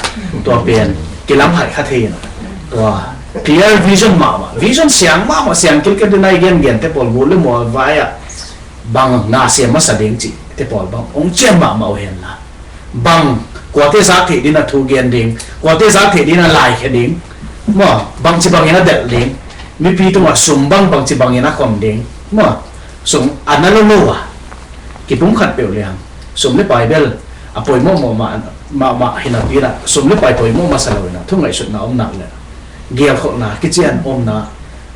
tua pen kilamhaih kha thei in a, tua clear vision mahmah, vision siang mahmah, siang kilkel ding a, i gengen te pawl gul le mual vai ah bang na sem masa ding cih te pawl bang hong cian mahmah uh hen la, bang kuate zak theih ding a thu gen ding, kuate zak theih ding a laikhia ding, maw, bangci bangin a delh ding, mipi tungah sum bang bangci bangin a khom ding, maw, sum a na lo lo a, kipumkhat peuh liang, sum le pai bel a poimawh mawh mah, mah, mah hi napi in ah, sum le pai poimawh masa lo in ah, thu ngaihsutna om nak le gelkholhna kician omna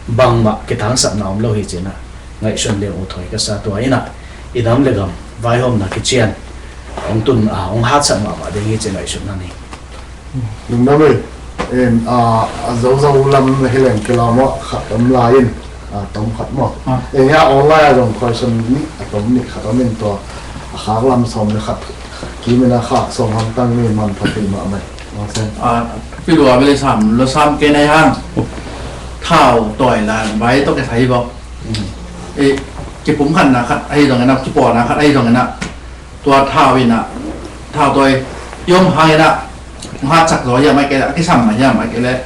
bangmah kitangsapna om lo hi ci-in ah ngaihsun ding uh thoi ka sa. Tua in ah i nam le gam vaihawmna kician hong tun, a, hong haksat mahmah ding hi ci ngaihsutna nei. Lungdam ei. In, a, a zozo lam na hi leng kilawm ah khat om lai in, a, tom khat maw. Ah. In, a, online a zong question nih, a tom nih khat om in tua, a khak lam sawm le khat kim in a khak sawm hamtang mi manpha thei mahmah. Mawsen. A, pi lua beli sam, lo sam kei nei hang. Thau tawi la, vai tawh kisai bawk. Mm. E, kipumkhatna khat ahi zongin ah, kipawlna khat ahi zongin ah, tua thau in ah, thau tawi i om hangin ah, hong hatsak zaw hiam ahih kei leh, a kisam mah hiam ahih kei leh,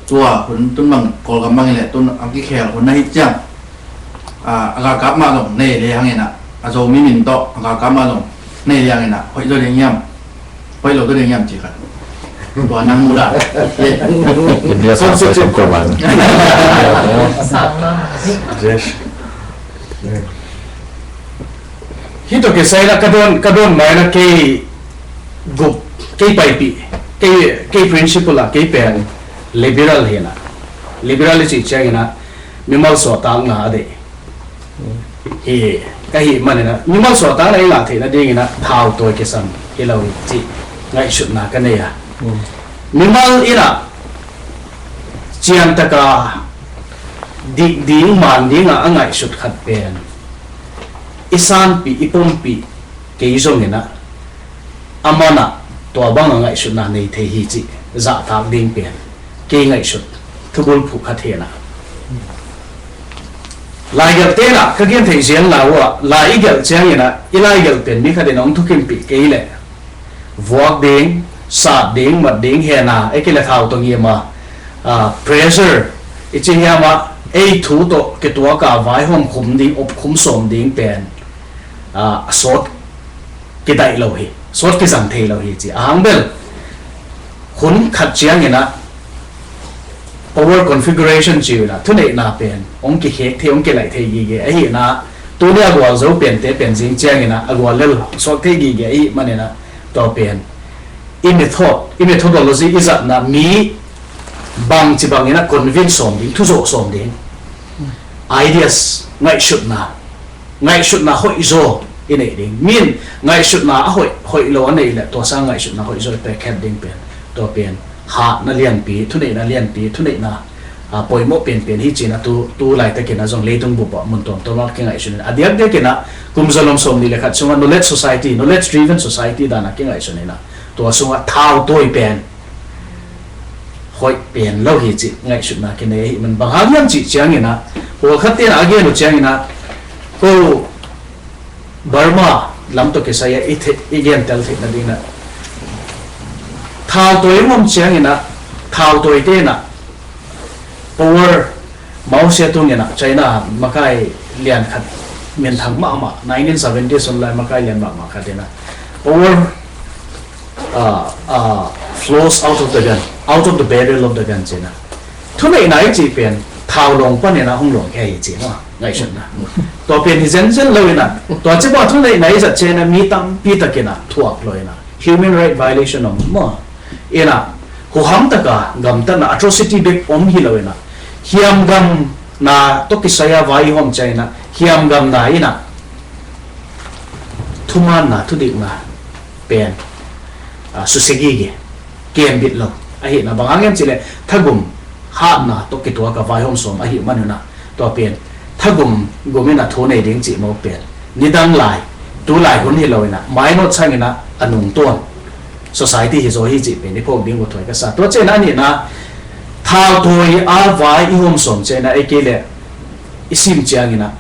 tua hun tun bang Kawlgam bangin leh tun a kikhel hun na hi ciang, a, a galkap mah zong nei le hangin ah, a Zomi min tawh a galkap mah zong nei le hangin ah, hoih zaw ding hiam, hoih lo zaw ding hiam ci khat. Tua nang mu dah. India sa sa kum kuman. Sang na. Yes. Hih tawh kisai la ka dawn, ka dawn mai la kei gup, kei paipih, kei, kei principle ah, kei pen liberal hi na. Liberal i cih ciangin ah mimal suahtakna a deih hi, ka hih manin ah, mimal suahtakna i ngah theihna dingin ah thau tawi kisam hi lo hi cih ngaihsutna ka nei a. Mm. Mimal in ah ciantaka dik ding, man ding a, a ngaihsut khat pen i sanpih, i pompih kei zongin ah, a man ah tua bang a ngaihsutna nei thei hi cih zahtak ding pen kei ngaihsut thubulphuh khat hi na. Laigelhte in ah ka gen theih ziang la uh ah, lai i gelh ciangin ah, i laigelh pen mi khat in hong thukimpih kei leh vuak ding, sat ding, mat ding hi na, ei kei leh thau tawh ngim a, a, pressure i ci hiam ah, ei thu tawh kituak a vaihawm khum ding, op khum sawm ding pen, a, a sawt kidaih lo hi, sawt kizang thei lo hi ci. A hang bel hun khat ciangin ah power configuration ci uh in ah, thuneihna pen hong kikhek thei, hong kilaih thei gige ahih na. Tuni a gualzo pente pen zing ciangin ah a gual lel suak thei gige ahih manin ah, tua pen i method, i methodology, i zatna, mi bangci bangin ah convince sawm ding, thuzawh sawm ding, ideas, ngaihsutna, ngaihsutna hoihzaw i neih ding. Mi in ngaihsutna a hoih, hoih lo a neih leh tua sang ngaihsutna hoihzaw i pekhet ding pen, tua pen hatna lianpi, thuneihna lianpi, thuneihna, a, poimawh penpen hi ci-in ah tu, tu laitakin ah zong leitung bup ah mun tuamtuam ah kingaihsun in ah, a diakdiakin ah kum zalom sawm nih le khat sungah knowledge society, knowledge driven society dan ah kingaihsun in ah, tua sungah thau tawi pen hoih pen lo hi cih ngaihsutna kinei ahih man, bang hang hiam cih ciangin ah, pawlkhat in ah a gen uh ciangin ah, ko Burma lam tawh kisai ah i the-, i gentel theihna dingin ah, thau tawi i om ciangin ah, thau tawite in ah power, Mao Zedong in ah China makai lian khat, minthang mahmah, nineteen seventies hun lai makai lian mahmah khat in ah, power, uh, uh, flows out of the gun, out of the barrel of the gun ci-in ah, thuneihna i cih pen thau lawng panin ah hong lawngkhia hi ci maw, ngaihsutna. Tua pen hi zenzen lo in ah, tua ci bang thuneihna i zat ciangin ah mi tampi takin ah thuak lo in ah, human right violation om maw. In ah, huham taka gamtatna, atrocity bek om hi lo in ah, hiamgamna tawh kisai a vai i hawm ciangin ah, hiamgamna in ah thumaanna, thudikna pen, a, susia gige, kembit lo. Ahih na bang hang hiam cih leh thagum hatna tawh kituak a vaihawm sawm ahih man un ah, tua pen thagum gum in ah thu nei ding cih mawk pen nidang lai, tu lai hun hi lo in ah, mainawt sang in ah a nungtawn society hi zaw hi cih pen i phawk ding uh thuai ka sa. Tua ciangin a nihna, thau tawi a vai i hawm sawm ciangin ah ei kei leh i sim ciangin ah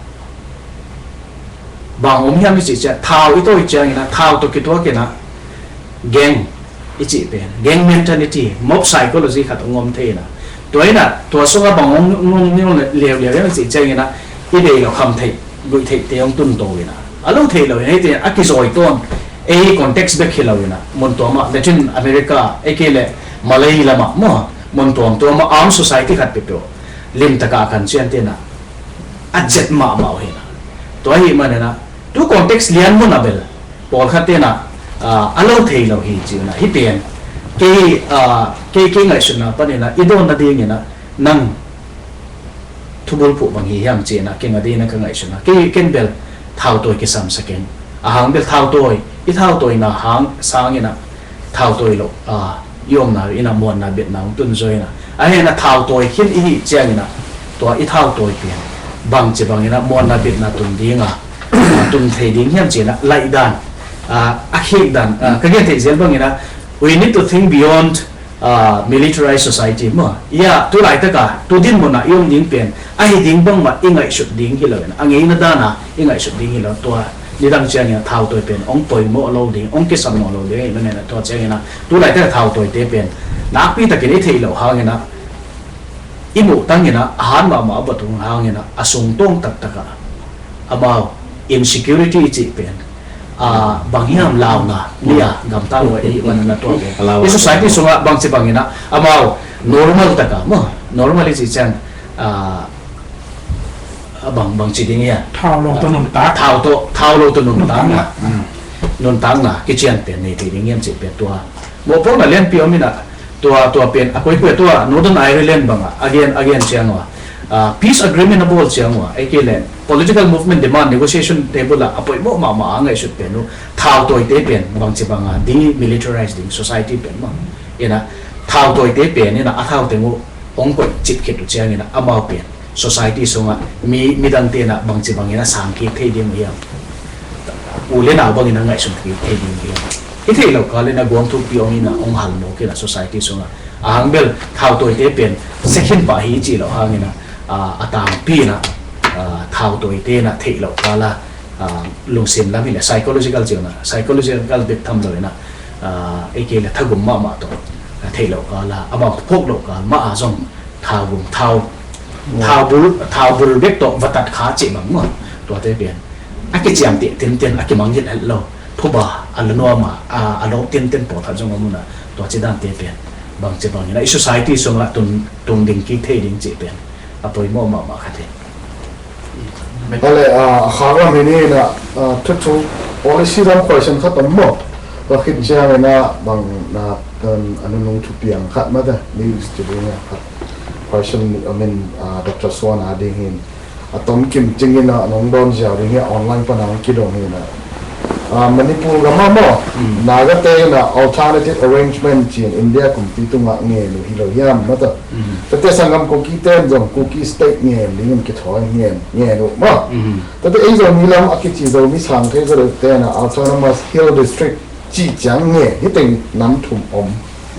bang om hiam i cih ciang, thau i tawi ciangin ah, thau tawh kituak in ah gang i cih pen, gang mentality, mob psychology khat hong om thei in ah, tua in ah tua sungah bang hong, hong, hong leuleu hiam i cih ciangin ah, i bei lo kham theih, guih theihte hong tun to in ah, a lo thei lo in, hei te a kizawi tawn, ei context bek hi lo in a, mun tuam ah, Latin America, ei kei le Malay lam ah maw, mun tuam tuam ah armed society khat peuhpeuh limtak a kan cian te in a, a zet mahmah uh hi in a. Tua ahih man in a, tu context lian mun ah bel pawlkhat te in a, ah, a lo thei lo hi ci uh in a, hih pen kei, ah, kei, kei ngaihsutna pan in a, i dawn nading in a, nang thubul phuh bang hi hiam ci in a, kei nga ding in a ka ngaihsutna, kei ken bel thautawi kisam sa keng. A hang bel thautawi, i thautawina hang sang in a, thautawi lo, ah, i omna in a muanna biatna hong tun zaw in a, a hih in a thautawi khin i hih ciang in a, tua i thautawi pen bangci bang in a muanna biatna tun ding a, ah, tun thei ding hiam ci in a, laih dan, ah, a khek dan, ah, ka gen theih zel bang in a, we need to think beyond, ah, militarized society maw. Ia, tu laitak a, tu dinmun ah i om ding pen, a hi ding bangmah i ngaihsut ding hi lo in a, a ngeina dan a i ngaihsut ding hi lo, tua nidang ciang in a thautawi pen hong poimawh lo ding, hong kisam nawn lo ding ahih man in a, tua ciang in a, tu laitak a thautawite pen nakpi takin i theih loh hang in a, i muh tang in a, a hat mahmah a bawt hang in a, a sungtawng taktak a, amau insecurity i cih pen, ah, bang hiam launa, mi a gamta lo i van na tua pen. A lau. I society sung ah bangci bang in a, amau normal tak a maw, normal i cih ciang, ah, a bang, bangci ding hiam? Thau lo tawh nuntak. Thau tawh, thau lo tawh nuntakna. Nuntakna. Mm. Nuntakna kician pen nei thei ding hiam cih pen tua mawhpuakna lianpi om in a, tua, tua pen a koikoi a, tua Northern Ireland bang a, a gen, a gen ciang uh a, ah, peace agreement a bawl ciang uh a, ei kei le political movement demand, negotiation table ah a poimawh mahmah a ngaihsut pen uh, thautawite pen bangci bang a demilitarize ding society pen maw. In a, thautawite pen in a, a thau teng uh hong koih cip khit uh ciang in a, amau pen society sung ah mi, midangte in a bangci bang in a sang kik thei ding uh hiam? U le nau bang in a ngaihsun kik thei ding uh hiam? I theih loh kal in a guam thukpi hong in a, hong hal mawk in a, society sung ah. A hang bel thautawite pen second pah hi cih loh hang in a, ah, a tangpi in a, ah, thautawite in a theih loh kal a, ah, lungsim lam hi le psychological ci uh in a, psychological bek tham lo in a, ah, ei kei le thagum mahmah tawh, ah, theih loh kal a, amau phawk loh kal mah a zong thau gum, thau, thau bul, thau bul bek tawh va tat kha cih bang maw. Tuate pen a kiciamteh tinten, a kimangngilh het lo, phuba a la nuam a, a, a lawp tinten pawlkhat zong om uh in a, tua ci dante pen bangci bang in a, i society sung ah tun, tung ding kik thei ding cih pen a poimawh mahmah khat hi. Bale, ah, a khak lam hi ni in a, ah, thuthu policy lam question khat om maw. Tua khit ciang in a bang na, um, a nunung thupiang khat mah te, news ci ding a khat. Question nih om in, ah, Doctor Suan a ding hi in. A tom kim cing in a nong dawn ziau ding hi a, online pan a hong kidong hi in a. Ah, Manipur gam ah maw, mm, Naga te in a alternative arrangement ci in India kumpi tungah ngen uh hi lo hiam, mah ta. Mm. Tate sanggam Kuki ten zong Kuki state ngen ding in kithawi ngen, ngen uh maw. Mm. Tate ei Zomi lam a kici Zomi sang thei zaw lo ten a Autonomous Hill District cih ciang ngen, hi teng nam thum om.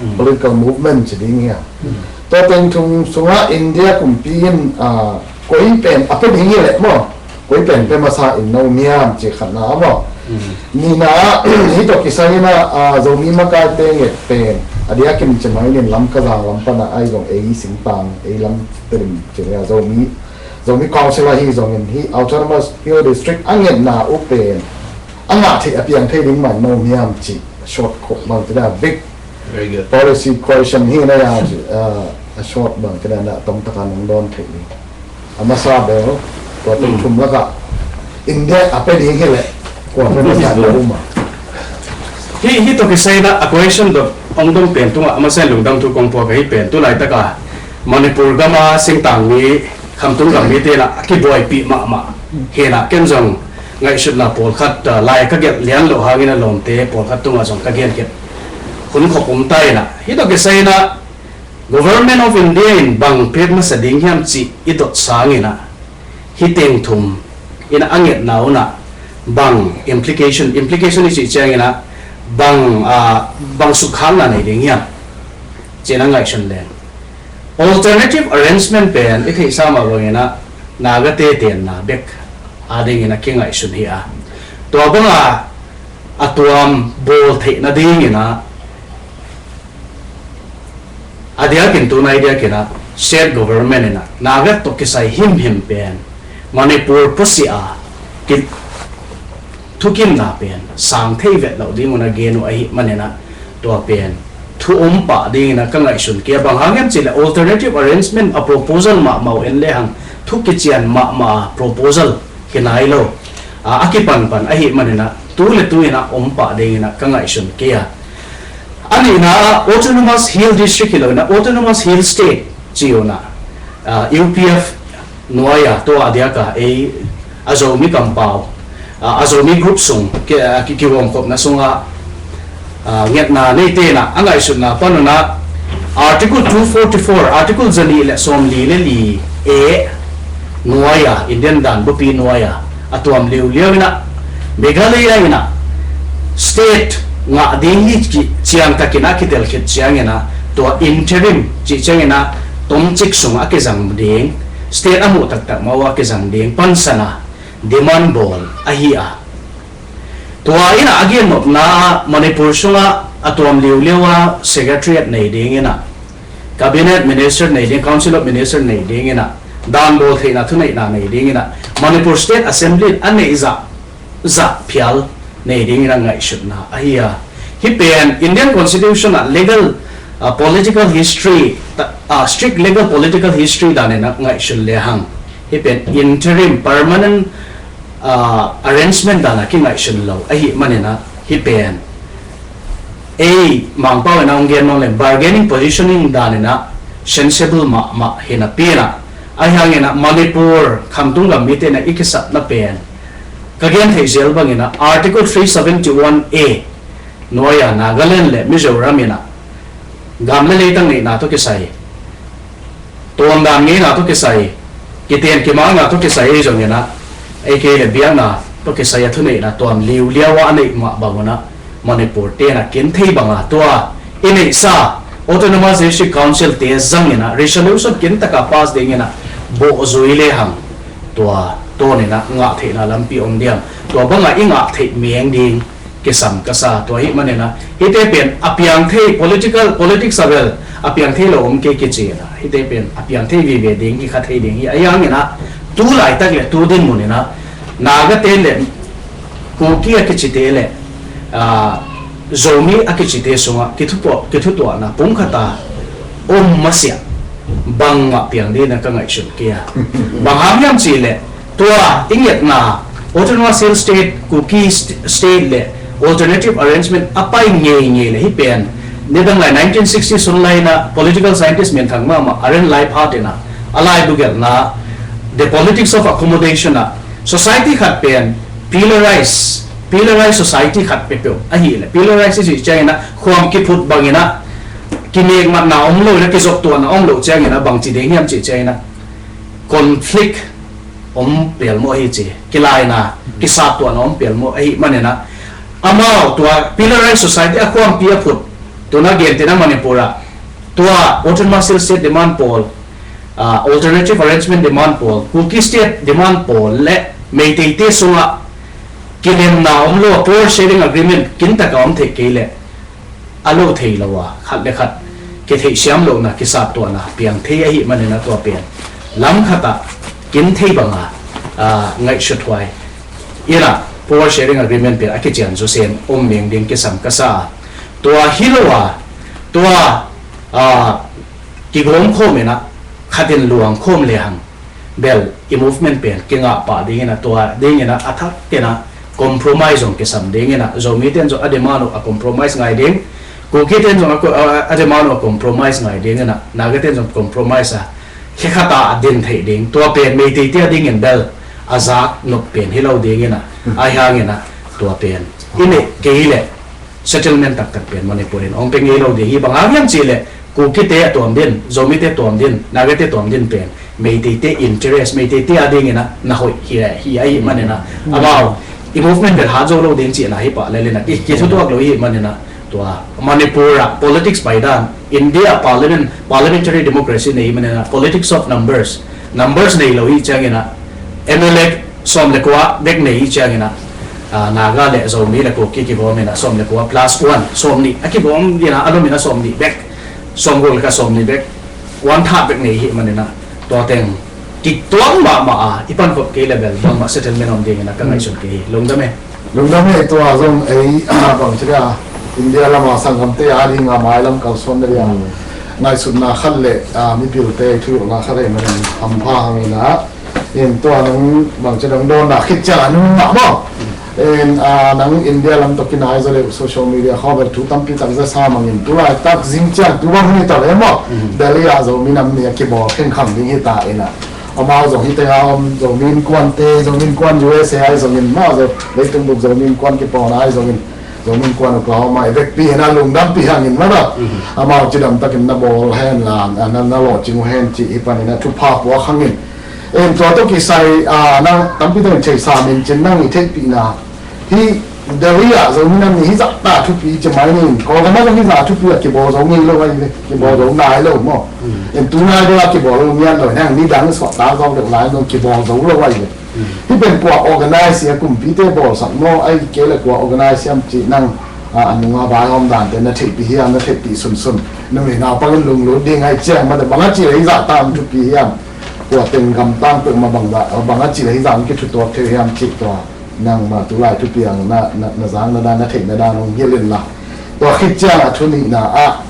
Mm. Political movement ci ding hi a. Mm. Tua teng thum sungah India kumpi in, ah, koi pen a pia ding hi leh maw, koi pen pia masa in no miam ci khatna maw. Mm. Nihna, hih tawh kisai in a, ah, Zomi makaite nget pen a diakin ci mai in Lamka zang lam pan a, ai zong ei singtang, ei lam telim ci a, Zomi, Zomi Council ahi zongin hih Autonomous Hill District a ngetna uh pen a ngah theih, a piang thei ding mah in no miam ci, short khawh bang ci a, big Very good. Policy question hi na ya, uh, a short bang ci a, na tom taka nong dawn thei ni. A masa bel, tua teng, mm, thum laka India a pe ding hi leh, kua pe masa na uma. Hi, hi tawh kisai na a question dot hong dong pen tungah a masa lungdam thu kong pua ka hi pen, tu laitaka Manipur gama singtang mi, khamtung gam mite na a kibuaipih mahmah hi na, ken zong ngaihsutna pawlkhat, ah, lai ka gelh lian loh hangin a lawmte pawlkhat tungah zong ka genkhiat hun khop um ta in a, hi tawh kisai in a Government of India in bang pek masa ding hiam cih i dot sangin a, hi teng thum in a ngetna un a bang implication, implication i cih ciangin a bang, ah, bang sukkhakna nei ding hiam cih na ngaihsun leng. Alternative arrangement pen i theihsa mah bangin a Nagate tenna bek a dingin a kingaihsun hi a, tua banga a tuam bawl theih nadingin a, a diakin, tunai diakin a state government in a Naga tawh kisai himhim pen Manipur puasia ki thukimna pen sang thei vet loh ding un a gen uh ahih manin ah, tua pen thu om pah dingin ah ka ngaihsun kei a. Bang hang hiam cih leh alternative arrangement a proposal mahmah uh en lehang thu kician mahmah a proposal hi nai lo, a, a kipanpan ahih manin ah tu le tu in ah om pah dingin ah ka ngaihsun kei a. A nihna ah Autonomous Hill District hi lo in ah Autonomous Hill State ci un ah, a, U P F nuai a, tua a diak a ei a Zomi kampau, a, a Zomi group sung ki, a, ki, kigawmkhopna sungah, a, ngetna neite in ah a ngaihsutna pan un ah Article two forty-four, Article zanih le sawmli le li e nuai a, Indian dan bupi nuai a a tuam liuliau in ah Meghalaya in ah state ngah ding hi cih ciangtakin a kitel khit ciangin ah tua interim cih ciangin ah tomcik sung a kizang ding, state a muh taktak mah uh a kizang ding pansan a demand bawl ahi a. Tua in ah a gennopna ah Manipur sungah a tuam liuliau a secretariat nei dingin ah, cabinet minister nei ding, council of minister nei dingin ah, dan bawl theihna thuneihna nei dingin ah, Manipur State Assembly in a neih zah, zah phial nei dingin a ngaihsutna ahi a. Hih pen Indian Constitution ah legal, ah, political history, ta-, ah, strict legal political history dan in a ngaihsun lehang, hih pen interim permanent, ah, arrangement dan a kingaihsun lo ahih manin ah, hih pen ei Mangpau in a hong gen nuam leh bargaining positioning dan in ah sensible mahmah hi napi in ah, ahi hangin ah Manipur khamtung gam mite in ah i kisapna pen ka gen theih zel bangin ah Article three seventy-one A nuai a Nagaland le Mizoram in ah gam le leitang neihna tawh kisai, tuamdan ngeina tawh kisai, kiten kimakna tawh kisai ahi zongin ah, ei kei le biakna tawh kisai a thuneihna tuam liuliau a a neih mah bang un ah Manipur te in ah kin thei bang a tua i neihsa Autonomous District Council te zangin ah resolution kin taka pass dingin ah bawhzui lehang tua tawnin ah ngah theihna lampi om diam? Tua bang a i ngah theih meng ding kisam ka sa. Tua ahih manin ah hihte pen a piang thei political, politics a bel a piang thei lo om kei kici in ah, hihte pen a piang thei vive ding, kikha thei ding hi. Ahi hangin ah tu laitak le tu dinmun in ah Naga te le Kuki a kicite le, ah, Zomi a kicite sungah kithutuah, kithutuahna pumkhat a om masiah bangmah piang dingin ah ka ngaihsun kei a. Bang hang hiam cih leh tua i ngetna Autonomous Hill State, Kuki St-, State le alternative arrangement a pai ngeingei le hih pen nidang lai nineteen sixty sung lai in ah political scientist minthang mahmah Aaron Leiphart in ah a laibu gelhna The Politics of Accommodation ah society khat pen pilarize, pilarize society khat peuhpeuh ahih leh, pilarize i cih ciangin ah khuam kiphut bangin ah kinek matna om lo in ah, kizoptuahna om lo ciangin ah bangci ding hiam cih ciangin ah conflict om pelmawh ahi ci, kilaina, kisattuahna om pelmawh ahih manin ah, amau tua pilarize society a khuampi a phut, tu-in ah gentehna Manipur ah tua Autonomous Hill State demand pawl, ah, alternative arrangement demand pawl, Kuki State demand pawl le Meiteite sungah kilemna om lo a, power sharing agreement kintaka om theih kei leh a lo thei lo a, khat le khat kitheihsiam lohna, kisattuahna piang thei ahih manin ah tua pen lam khat ah kin thei bang a, ah, ngaihsuthuai in ah power sharing agreement pen a kician zawzen om meng ding kisam ka sa a. Tua hi lo a, tua, ah, kigawm khawm in ah khat in luang khawm lehang bel i movement pen kingah pah dingin ah, tua dingin ah a thak in ah compromise zong kisam dingin ah, Zomite in zong a demand uh a compromise ngai ding, Kukite in zong a co-, a, a demand uh a compromise ngai dingin ah, Nagate in zong compromise a khe khat ah a din theih ding, tua pen Meiteite a dingin bel a zak nop pen hi lo dingin ah, ahi hangin ah tua pen i neih kei leh settlement taktak pen Manipur in hong pia ngei lo ding hi. Bang hang hiam cih leh Kukite a tuam din, Zomite tuam din, Nagate tuam din pen Meiteite interest, Meiteite a dingin ah na hoih hi, hi ahih manin ah, amau i movement bel hat zo lo ding cihna hi pah lel in ah, ki, kithutuak lo ahih manin ah, tua Manipur ah politics paidan, India parliament, parliamentary democracy nei ahih manin ah politics of numbers, numbers nei lo ahih ciangin ah M L A sawm le kua bek nei ahih ciangin ah, ah, Naga le Zomi le Kuki kigawm in ah sawm le kua plus one, sawmnih a kigawm in ah, a lum in ah sawmnih bek, sawmguk le khat, sawmnih bek, one third bek nei ahih manin ah, tua teng kituak mahmah a, i pankhop kei le bel bangmah settlement om dingin a ka ngaihsun kei hi. Lungdam e. Lungdam e. Tua zong ei, ah, bang ci dia, India lama sanggamte a ding a mailam kalsuan na dia ngaihsutna khat le, ah, mipilte thuhilhna khat ei manin hampha hangin a, in tua nang bang ci dang dawnna khit ciang a nung mah maw. In, ah, nang India lam tawh kinai zaw le social media khawng bel thu tampi tak za sa mangin tulaitak zing ciang tu bang hi ta ve maw. Delhi ah Zomi Nam Ni a kibawl khengkhang ding hi ta in a, amau zong hi teng a om, Zomi Innkuante, Zomi Innkuan U S A ahi zongin maw, Zo, leitung bup Zomi Innkuan kipawlna ahi zongin, Zomi Innkuan Oklahoma i vekpi in a lungdampih hangin maw, amau cidam takin na bawl hen la, na, na lawhcing uh hen cih hi panin a thupha puak hangin. Em, tua tawh kisai, ah, nang tampi takin theihsa min cin nang i theihpihna hi Delhi ah Zomi Nam Ni hi zahta thupi ci mai ning. Kawlgam ah zong hi zah thupi a kibawl zo ngei lo ahi ve. Kibawl zo nai lo maw. Em, tunai deuh a kibawl lo ngiat lo, nang nidang suahtak zawk deuh lai zong kibawl zo lo ahi ve. Hi pen kua organize a kumpite bawlsak maw, ahi kei le kua organize hiam cih nang, ah, a nunga vaihawm dante na theihpih hiam, na theihpih sunsun. Numei naupang in lunglut ding ahi ciang mate bang a cih le hi zahta thupi hiam. Kua teng gamtang peuhmah bang a cih le hi zah kithutuak thei hiam cih tua nangmah tulai thupiang na, na, na zang na dan, na theih na dan hong hilh inla. Tua khit ciang a thu nihna ah,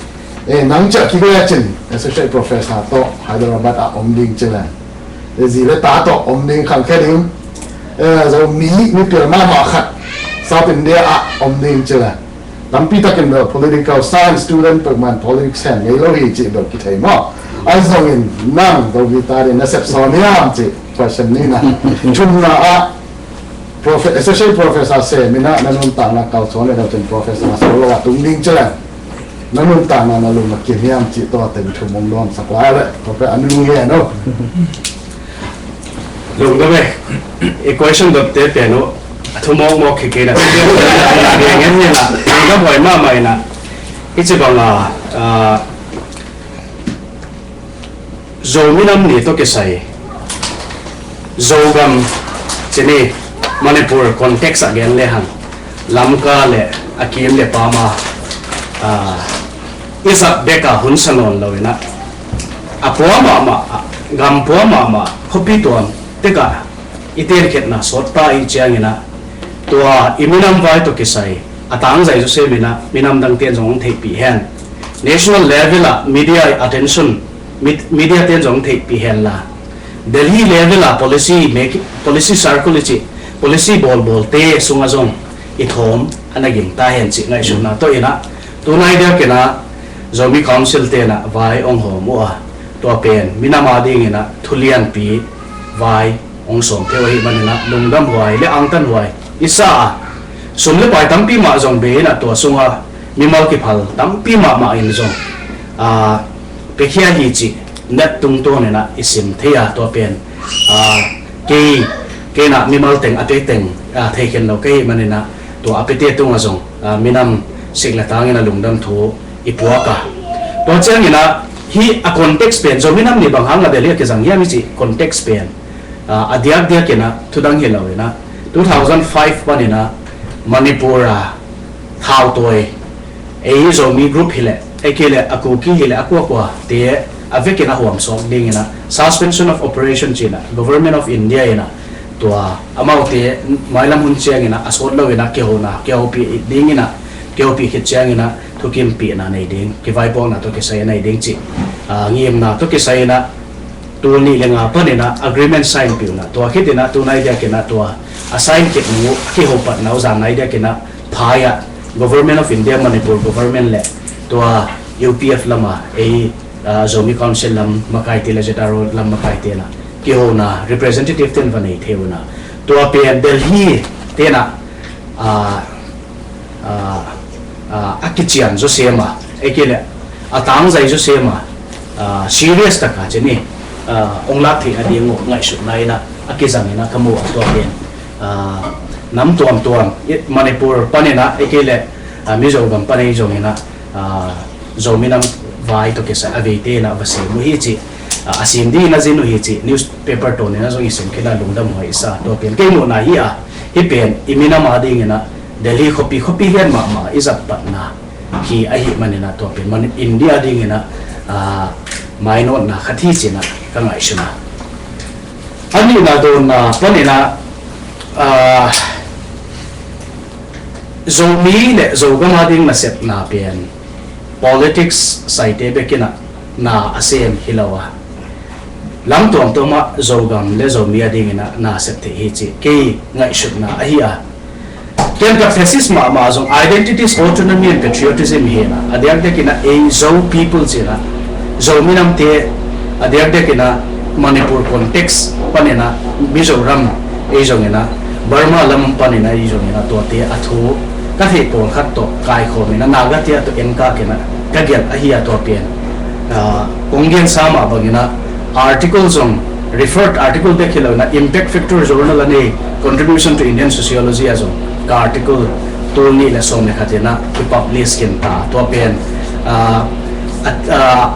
eh, nang ciah kibia cin Associate Professor tawh Hyderabad ah om ding ci le, eh, zi le ta tawh om ding khangkhia ding, eh, Zomi mipil mahmah khat South India ah om ding ci le. Tampi takin bel political science student peuhmah in politics hen ngei lo hi cih bel kithei maw. Ahi zongin nang Zomi ta ding na sep sawn hiam cih question nihna. Thumna ah Profe-, Associate Professor sem in a na nuntakna kalsuan le deuh cin Professor solo a tung ding ci le. Na nuntakna na lung na kim hiam cih tua teng thum hong dawnsak lai le. Profe-, a nung hi no. Lungdam e, i question dot te pen uh a thu mawkmawk khikei na, ngen hi na, lungdam huai mahmah in a, i ci bang a, ah, Zomi Nam Ni tawh kisai, Zogam ci ni, Manipur context ah gen le hang, Lamka le a kim le pam a, ah, i zat bek a hun sa nawn lo in a, a pua mahmah, gam pua mahmah, khuapi tuam tek ah i tenkhiatna sawt ta i ciangin a, tua i minam vai tawh kisai a tangzai zawsem in a, minam dangte'n zong hong theihpih hen. National level ah media attention, med-, media te'n zong hong theihpih hen la, Delhi level ah policy make, policy circle i cih, policy bawlbawlte sungah zong i thawm a na ging ta hen cih ngaihsutna tawh in a, tunai diakin a Zomi Council te'n a vai hong hawm uh a, tua pen minam a dingin a thulianpi vai hong sawm thei uh ahih manin a, lungdam huai le angtan huai i sa a, sum le pai tampi mah zong bei in a, tua sungah mimal kiphal tampi mahmah in zong, ah, piakhia hi cih net tungtawn in a i sim thei a, tua pen, ah, kei, kei in a mimal teng a pia teng, ah, thei khin lo ka hih manin a, tua a piate tungah zong, ah, minam sik le tangin a lungdam thu i puak a. Tua ciangin a, hih a context pen, Zomi Nam Ni bang hang a Delhi ah kizang hiam i cih context pen, ah, a diakdiakin a, thudang hi lo in a, two thousand five panin a Manipur a thautawi, ei Zomi group hi leh, ei kei leh a Kuki hi leh, a kuakua te a vekin a huamsawk dingin a, Suspension of Operation ci in a, Government of India in a, tua amaute mailam hun ciangin a, a sawt lo in a, kihona, kihopih dingin a, kihopih khit ciangin a, thukimpihna nei ding, kivaipuakna tawh kisai a nei ding cih, ah, ngimna tawh kisai in a, tul nih le nga panin a agreement sign pih un a, tua khit in a tunai diakin a tua a sign khit nung uh a kihopatna uh zan nai diakin a phai ah Government of India, Manipur government le tua U P F lam a ei, ah, Zomi Council lam makaite le Z R O lam makaite in a kihona representative te'n va nei thei un a, tua pen Delhi te'n a, ah, ah, ah, a kician zawsem a, ei kei leh a tangzai zawsem a, ah, serious tak a ci ni, ah, hong lak theihna ding uh ngaihsutna in a, a kizang in a ka mu a, tua pen, ah, nam tuamtuam, i, Manipur panin a, ei kei leh, ah, Mizo gam pan ei zongin a, ah, Zomi Nam vai tawh kisai a veite in a va sem uh hi cih, ah, a sim dingin a zin uh hi cih newspaper tawnin a zong i sim khin a, lungdam huai i sa, tua pen kei muhna hi a, hih pen i minam a dingin a Delhi khuapi, khuapi lian mahmah i zat patna hi ahih manin a, tua pen man India dingin a, ah, mainawtna khat hi ci in a ka ngaihsun a. A nihna dawnna panin ah, aa, Zomi le Zogam a ding nasepna pen politics saite bekin ah na a sem hi lo a, lam tuamtuam ah Zogam le Zomi a dingin ah na sep theih hi cih kei ngaihsutna ahi a. Ken ka thesis mahmah zong identities, autonomy and patriotism hi a, a diakdiakin ah ei Zo people ci-in ah, Zo minamte, a diakdiakin ah Manipur context panin ah Mizoram ei zongin ah, Burma lam panin ah ei zongin ah, tuate a thu ka theih pawlkhat tawh kaikhawm in ah, Nagate ah tawh enkak in ah ka gelh ahi a, tua pen, ah, kong gensa mah bangin ah article zong, referred article bek hi lo in ah, Impact Factor Journal a nei, Contribution to Indian Sociology ah zong ka article tul nih le sawm le khat in ah kipublish kin ta, tua pen, ah, a, ah,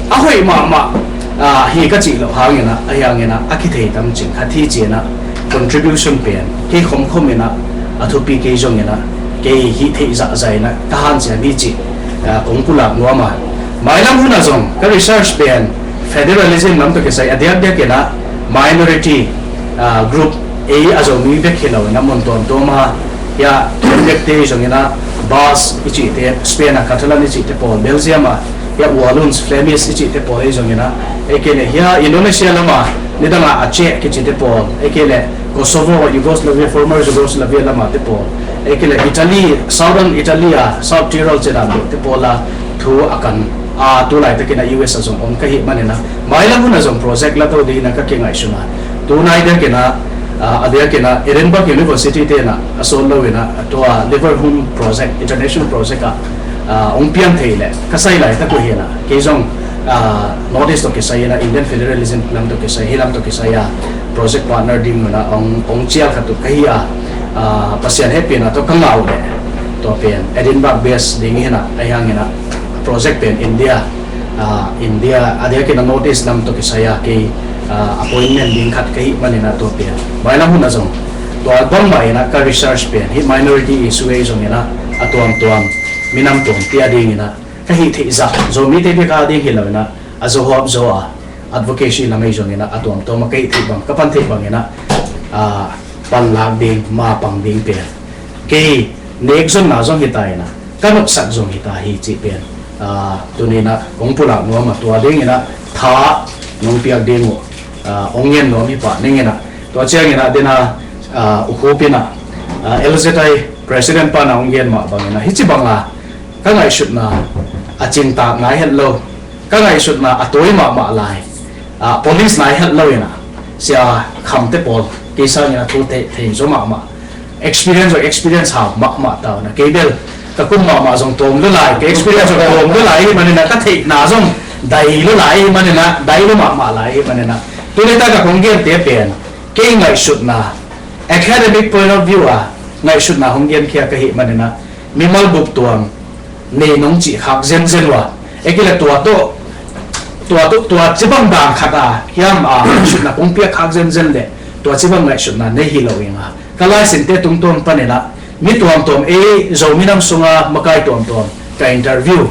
a hoih mahmah, ah, hi ka cih loh hangin ah, ahi hangin ah a kithei tam cing khat hi ci-in ah, contribution pen kei khomkhom in ah, a thupi kei zongin ah, kei hih theih zahzah in ah ka hanciam hi cih, ah, kong pulak nuam a. Mailam hun ah zong ka research pen federalism lam tawh kisai, a diakdiakin ah minority, ah, group, ei a Zomi bek hi lo in ah mun tuamtuam ah, hiah Thongbekte zongin ah, Basque i cihte, Spain ah Catalan i cihte pawl, Belgium ah hiah Walloons, Flemish i cihte pawl ei zongin ah, ei kei le hiah Indonesia lam ah nidang ah Aceh kicite pawl, ei kei le Kosovo, Yugoslavia, former Yugoslavia lam ah te pawl, ei kei le Italy, Southern Italy ah South Tyrol ci dan te pawl ah thu a kan a, tu laitakin ah U S ah zong om ka hih manin ah, mailam hun ah zong project la to dingin ah ka kingaihsun a. Tunai diakin ah, ah, a diakin ah Edinburgh University te in ah a sawt lo in ah, tua Leverhulme project, international project ah, ah, hong piang thei leh ka sai laitak uh hi in ah, kei zong, ah, North East tawh kisai in ah, Indian federalism lam tawh kisai, hih lam tawh kisai a project partner ding un ah hong, hong cial khat uh ka hi a, ah, Pasian hehpihna tawh ka ngah uh leh tua pen Edinburgh base ding hi in ah, ahi hangin ah project pen India, ah, India, a diakin ah North East lam tawh kisai a kei, ah, appointment ding khat ka hih manin ah, tua pen mailam hun ah zong tua bangmah in ah ka research pen hih minority issue ei zongin ah, a tuamtuam minam tuamte a dingin ah, ka hih theih zah, Zomite bek a ding hi lo in ah, a Zo huap Zo a advocacy lam ei zongin ah, a tuamtuam ah ka hih theih bang, ka pan theih bangin ah, ah, panlak ding, mapang ding pen kei nekzonna zong hi ta in ah, ka nopsak zong hi ta hi cih pen, ah, tuni in ah kong pulak nuam a, tua dingin ah tha nong piak ding uh, ah, hong ngen nuam hi pah ning in ah, tua ciangin ah den a, ah, U Khup in ah, ah, L Z I president pan ah hong gen mah bangin ah, hih ci bang a ka ngaihsutna a cingtak nai het lo, ka ngaihsutna a tawi mahmah lai, ah, police nai het lo in ah, Sia Khamte pawl kei sangin ah thu thei, thei zaw mahmah, experience zong experience hau mahmah ta uh in ah, kei bel ka kum mahmah zong tawm lua lai, ka experience zong tawm lua lai ahih manin ah, ka theihna zong dai lua lai ahih manin ah, dai lua mahmah lai ahih manin ah, tuni tak a kong gente pen kei ngaihsutna, academic point of view a ngaihsutna hong genkhia ka hih manin ah, mimal bup tuam nei nong cih khak zenzen uh a, ei kei le tua tawh, tua tawh, tua ci bang dan khat a hiam a ngaihsutna kong piak khak zenzen le, tua ci bang ngaihsutna nei hi lo ing a, ka laisinte tungtawn panin ah mi tuamtuam, ei Zo minam sunga makai tuamtuam ka interview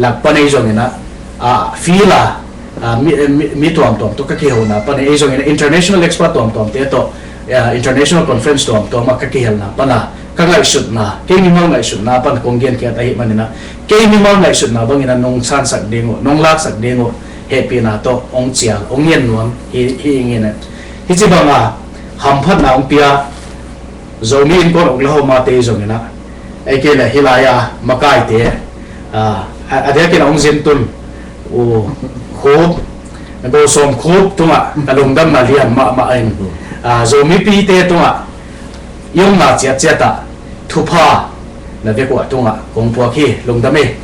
lak pan ei zongin ah, ah, field a, ah, mi, mi, mi tuamtuam tawh ka kihona pan, ei zongin ah international expert tuamtuamte tawh, ah, international conference tuamtuam ah ka kihelna pan a, ka ngaihsutna, kei mimal ngaihsutna pan kong genkhiat ahih manin ah, kei mimal ngaihsutna bangin ah nong sansak ding uh, nong laksak ding uh hehpihna tawh hong cial, hong ngen nuam hi, hi ing in ah, hih ci bang a hamphatna hong pia Zomi Innkuan Oklahoma te zongin ah, ei kei le hih lai a makaite, ah, a, a diakin ah hong zin tun U Khup, Go Sawm Khup tungah ka lungdamna lian mahmah in, ah, Zomipite tungah i omna ciatciat ah thupha na vek uh a tungah kong puak hi, lungdam ei.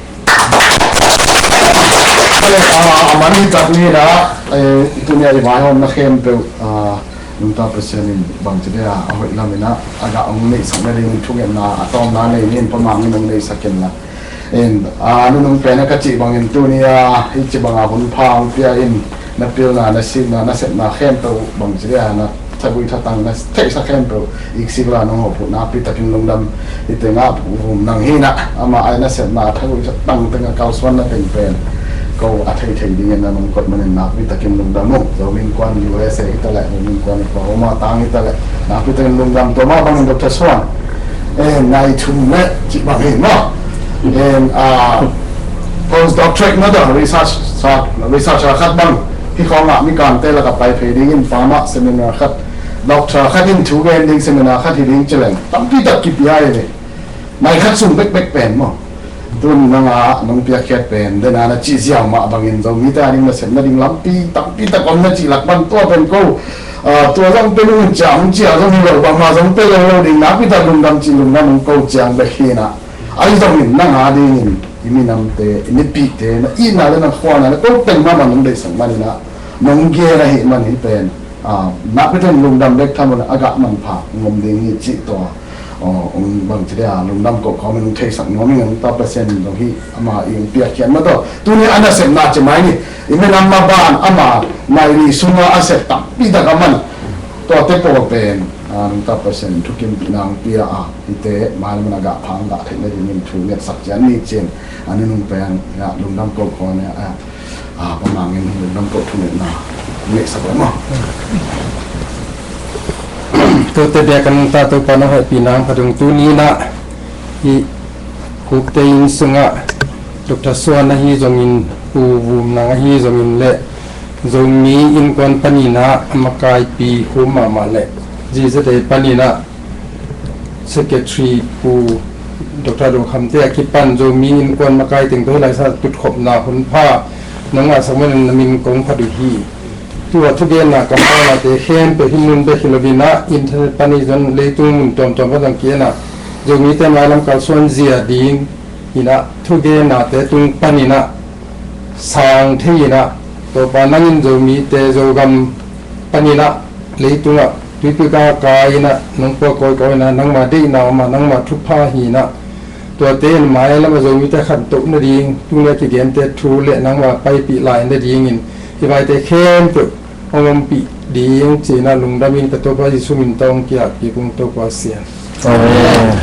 Ah, a man hi tak ni in ah, eh, tuni a i vaihawmna khempeuh, ah, nungta Pasian in bangci dia a hoih lam in ah a gah hong neihsak nading thugenna a tawmna nei ni in, Pa Mang in hong neihsak in la. In, ah, nunung pen a ka cih bangin tuni a hih ci bang a hun pha hong pia in, na pilna, na sikna, na sepna khempeuh bangci dia na thagui thatang, na theihsa khempeuh iksik la nong hawphuh nakpi takin lungdam i teng ah vum nang hi in ah, amah ai na sepna thagui thatang teng a kalsuan na teng pen Ko a theithei dingin na nong kot manin nakpi takin lungdam ung. Zomi Innkuan U S A hi ta leh, Zomi Innkuan Oklahoma tang hi ta leh, nakpi takin lungdam. Tua mah bangin Doctor Suan, eh, nai thum le cih bang hi maw. En, ah, postdoctorate na tua research, researcher khat bang hi khawngah mikamte lakah pai phei dingin pharma seminar khat, doctor khat in thu gen ding seminar khat hi ding ci leng tampi tak kipia hi ve. Nai khat sung bekbek pen maw. Tun nang a nong piakkhiat pen, den a na cih ziau mah bangin Zomite a ding nasep nading lampi tampi tak om na cih lak bang tua pen ko, ah, tua zong pe nung cia hong cia zong hi lo, bangmah zong pe lo lo ding, nakpi tak lungdam cih lungdam hong ko ciang bek hi na. Ahi zongin nang a dingin i minamte, i mipihte, na itna le na khuana le ko teng mahmah nong deihsak manin ah, nong gen ahih man hi pen, ah, nakpi takin lungdam bek tham lo na a gah manpha hong om ding hi cih tua, oh, hong bangci dia lungdam koh khawm in hong theisak nuam ing. Nungta Pasian in zong hi ama i hong piakkhiat mah tawh tuni a nasepna ci mai ni. I minam maban ama nai li sunga a sep tampi tak a man tuate pawl pen, ah, Nungta Pasian in thukimpihna hong pia a, hihte mailam a gah phang gah theih nadingin thu ngetsak cian ni cin, a nunung pen, ah, lungdam koh khawm in, ah, ah, pamangin lungdam koh thungetna ngeihsak uh maw. Tute bia kan ta Topa na hoihpihna hong phat ung. Tuni na i Khukte inn sungah Doctor Suan ahi zongin, Pu Vum Nang ahi zongin le Zomi Innkuan panin ah a makaipi Hum Mahmah le G Z A panin ah Secretary Pu Doctor Do Kham te a kipan Zomi Innkuan makai teng tawh hih lai sa tutkhopna hun pha nong ngahsak manin na min kong phat uh hi. Tua thugenna kampaunate khempeuh hih mun bek hi lo in ah internet panin zong leitung mun tuamtuam pan zong ki-en ah Zomite mailam kalsuan zia ding in ah thugennate tung panin ah sang thei in ah, Topa nangin Zomite Zogam panin ah leitungah tuipi kaka in ah nong pua kawikawi in ah nangma deihna om a, nangma thupha hi in ah, tuate in mailam a Zomite khantoh nading, tuni a kigente thu le nangma paipih lai nadingin hih maite khempeuh hong ompih ding ci-in ah lungdam in ka Topa Jesu min tawh hong kiah kik ung, Topa Sian. Amen.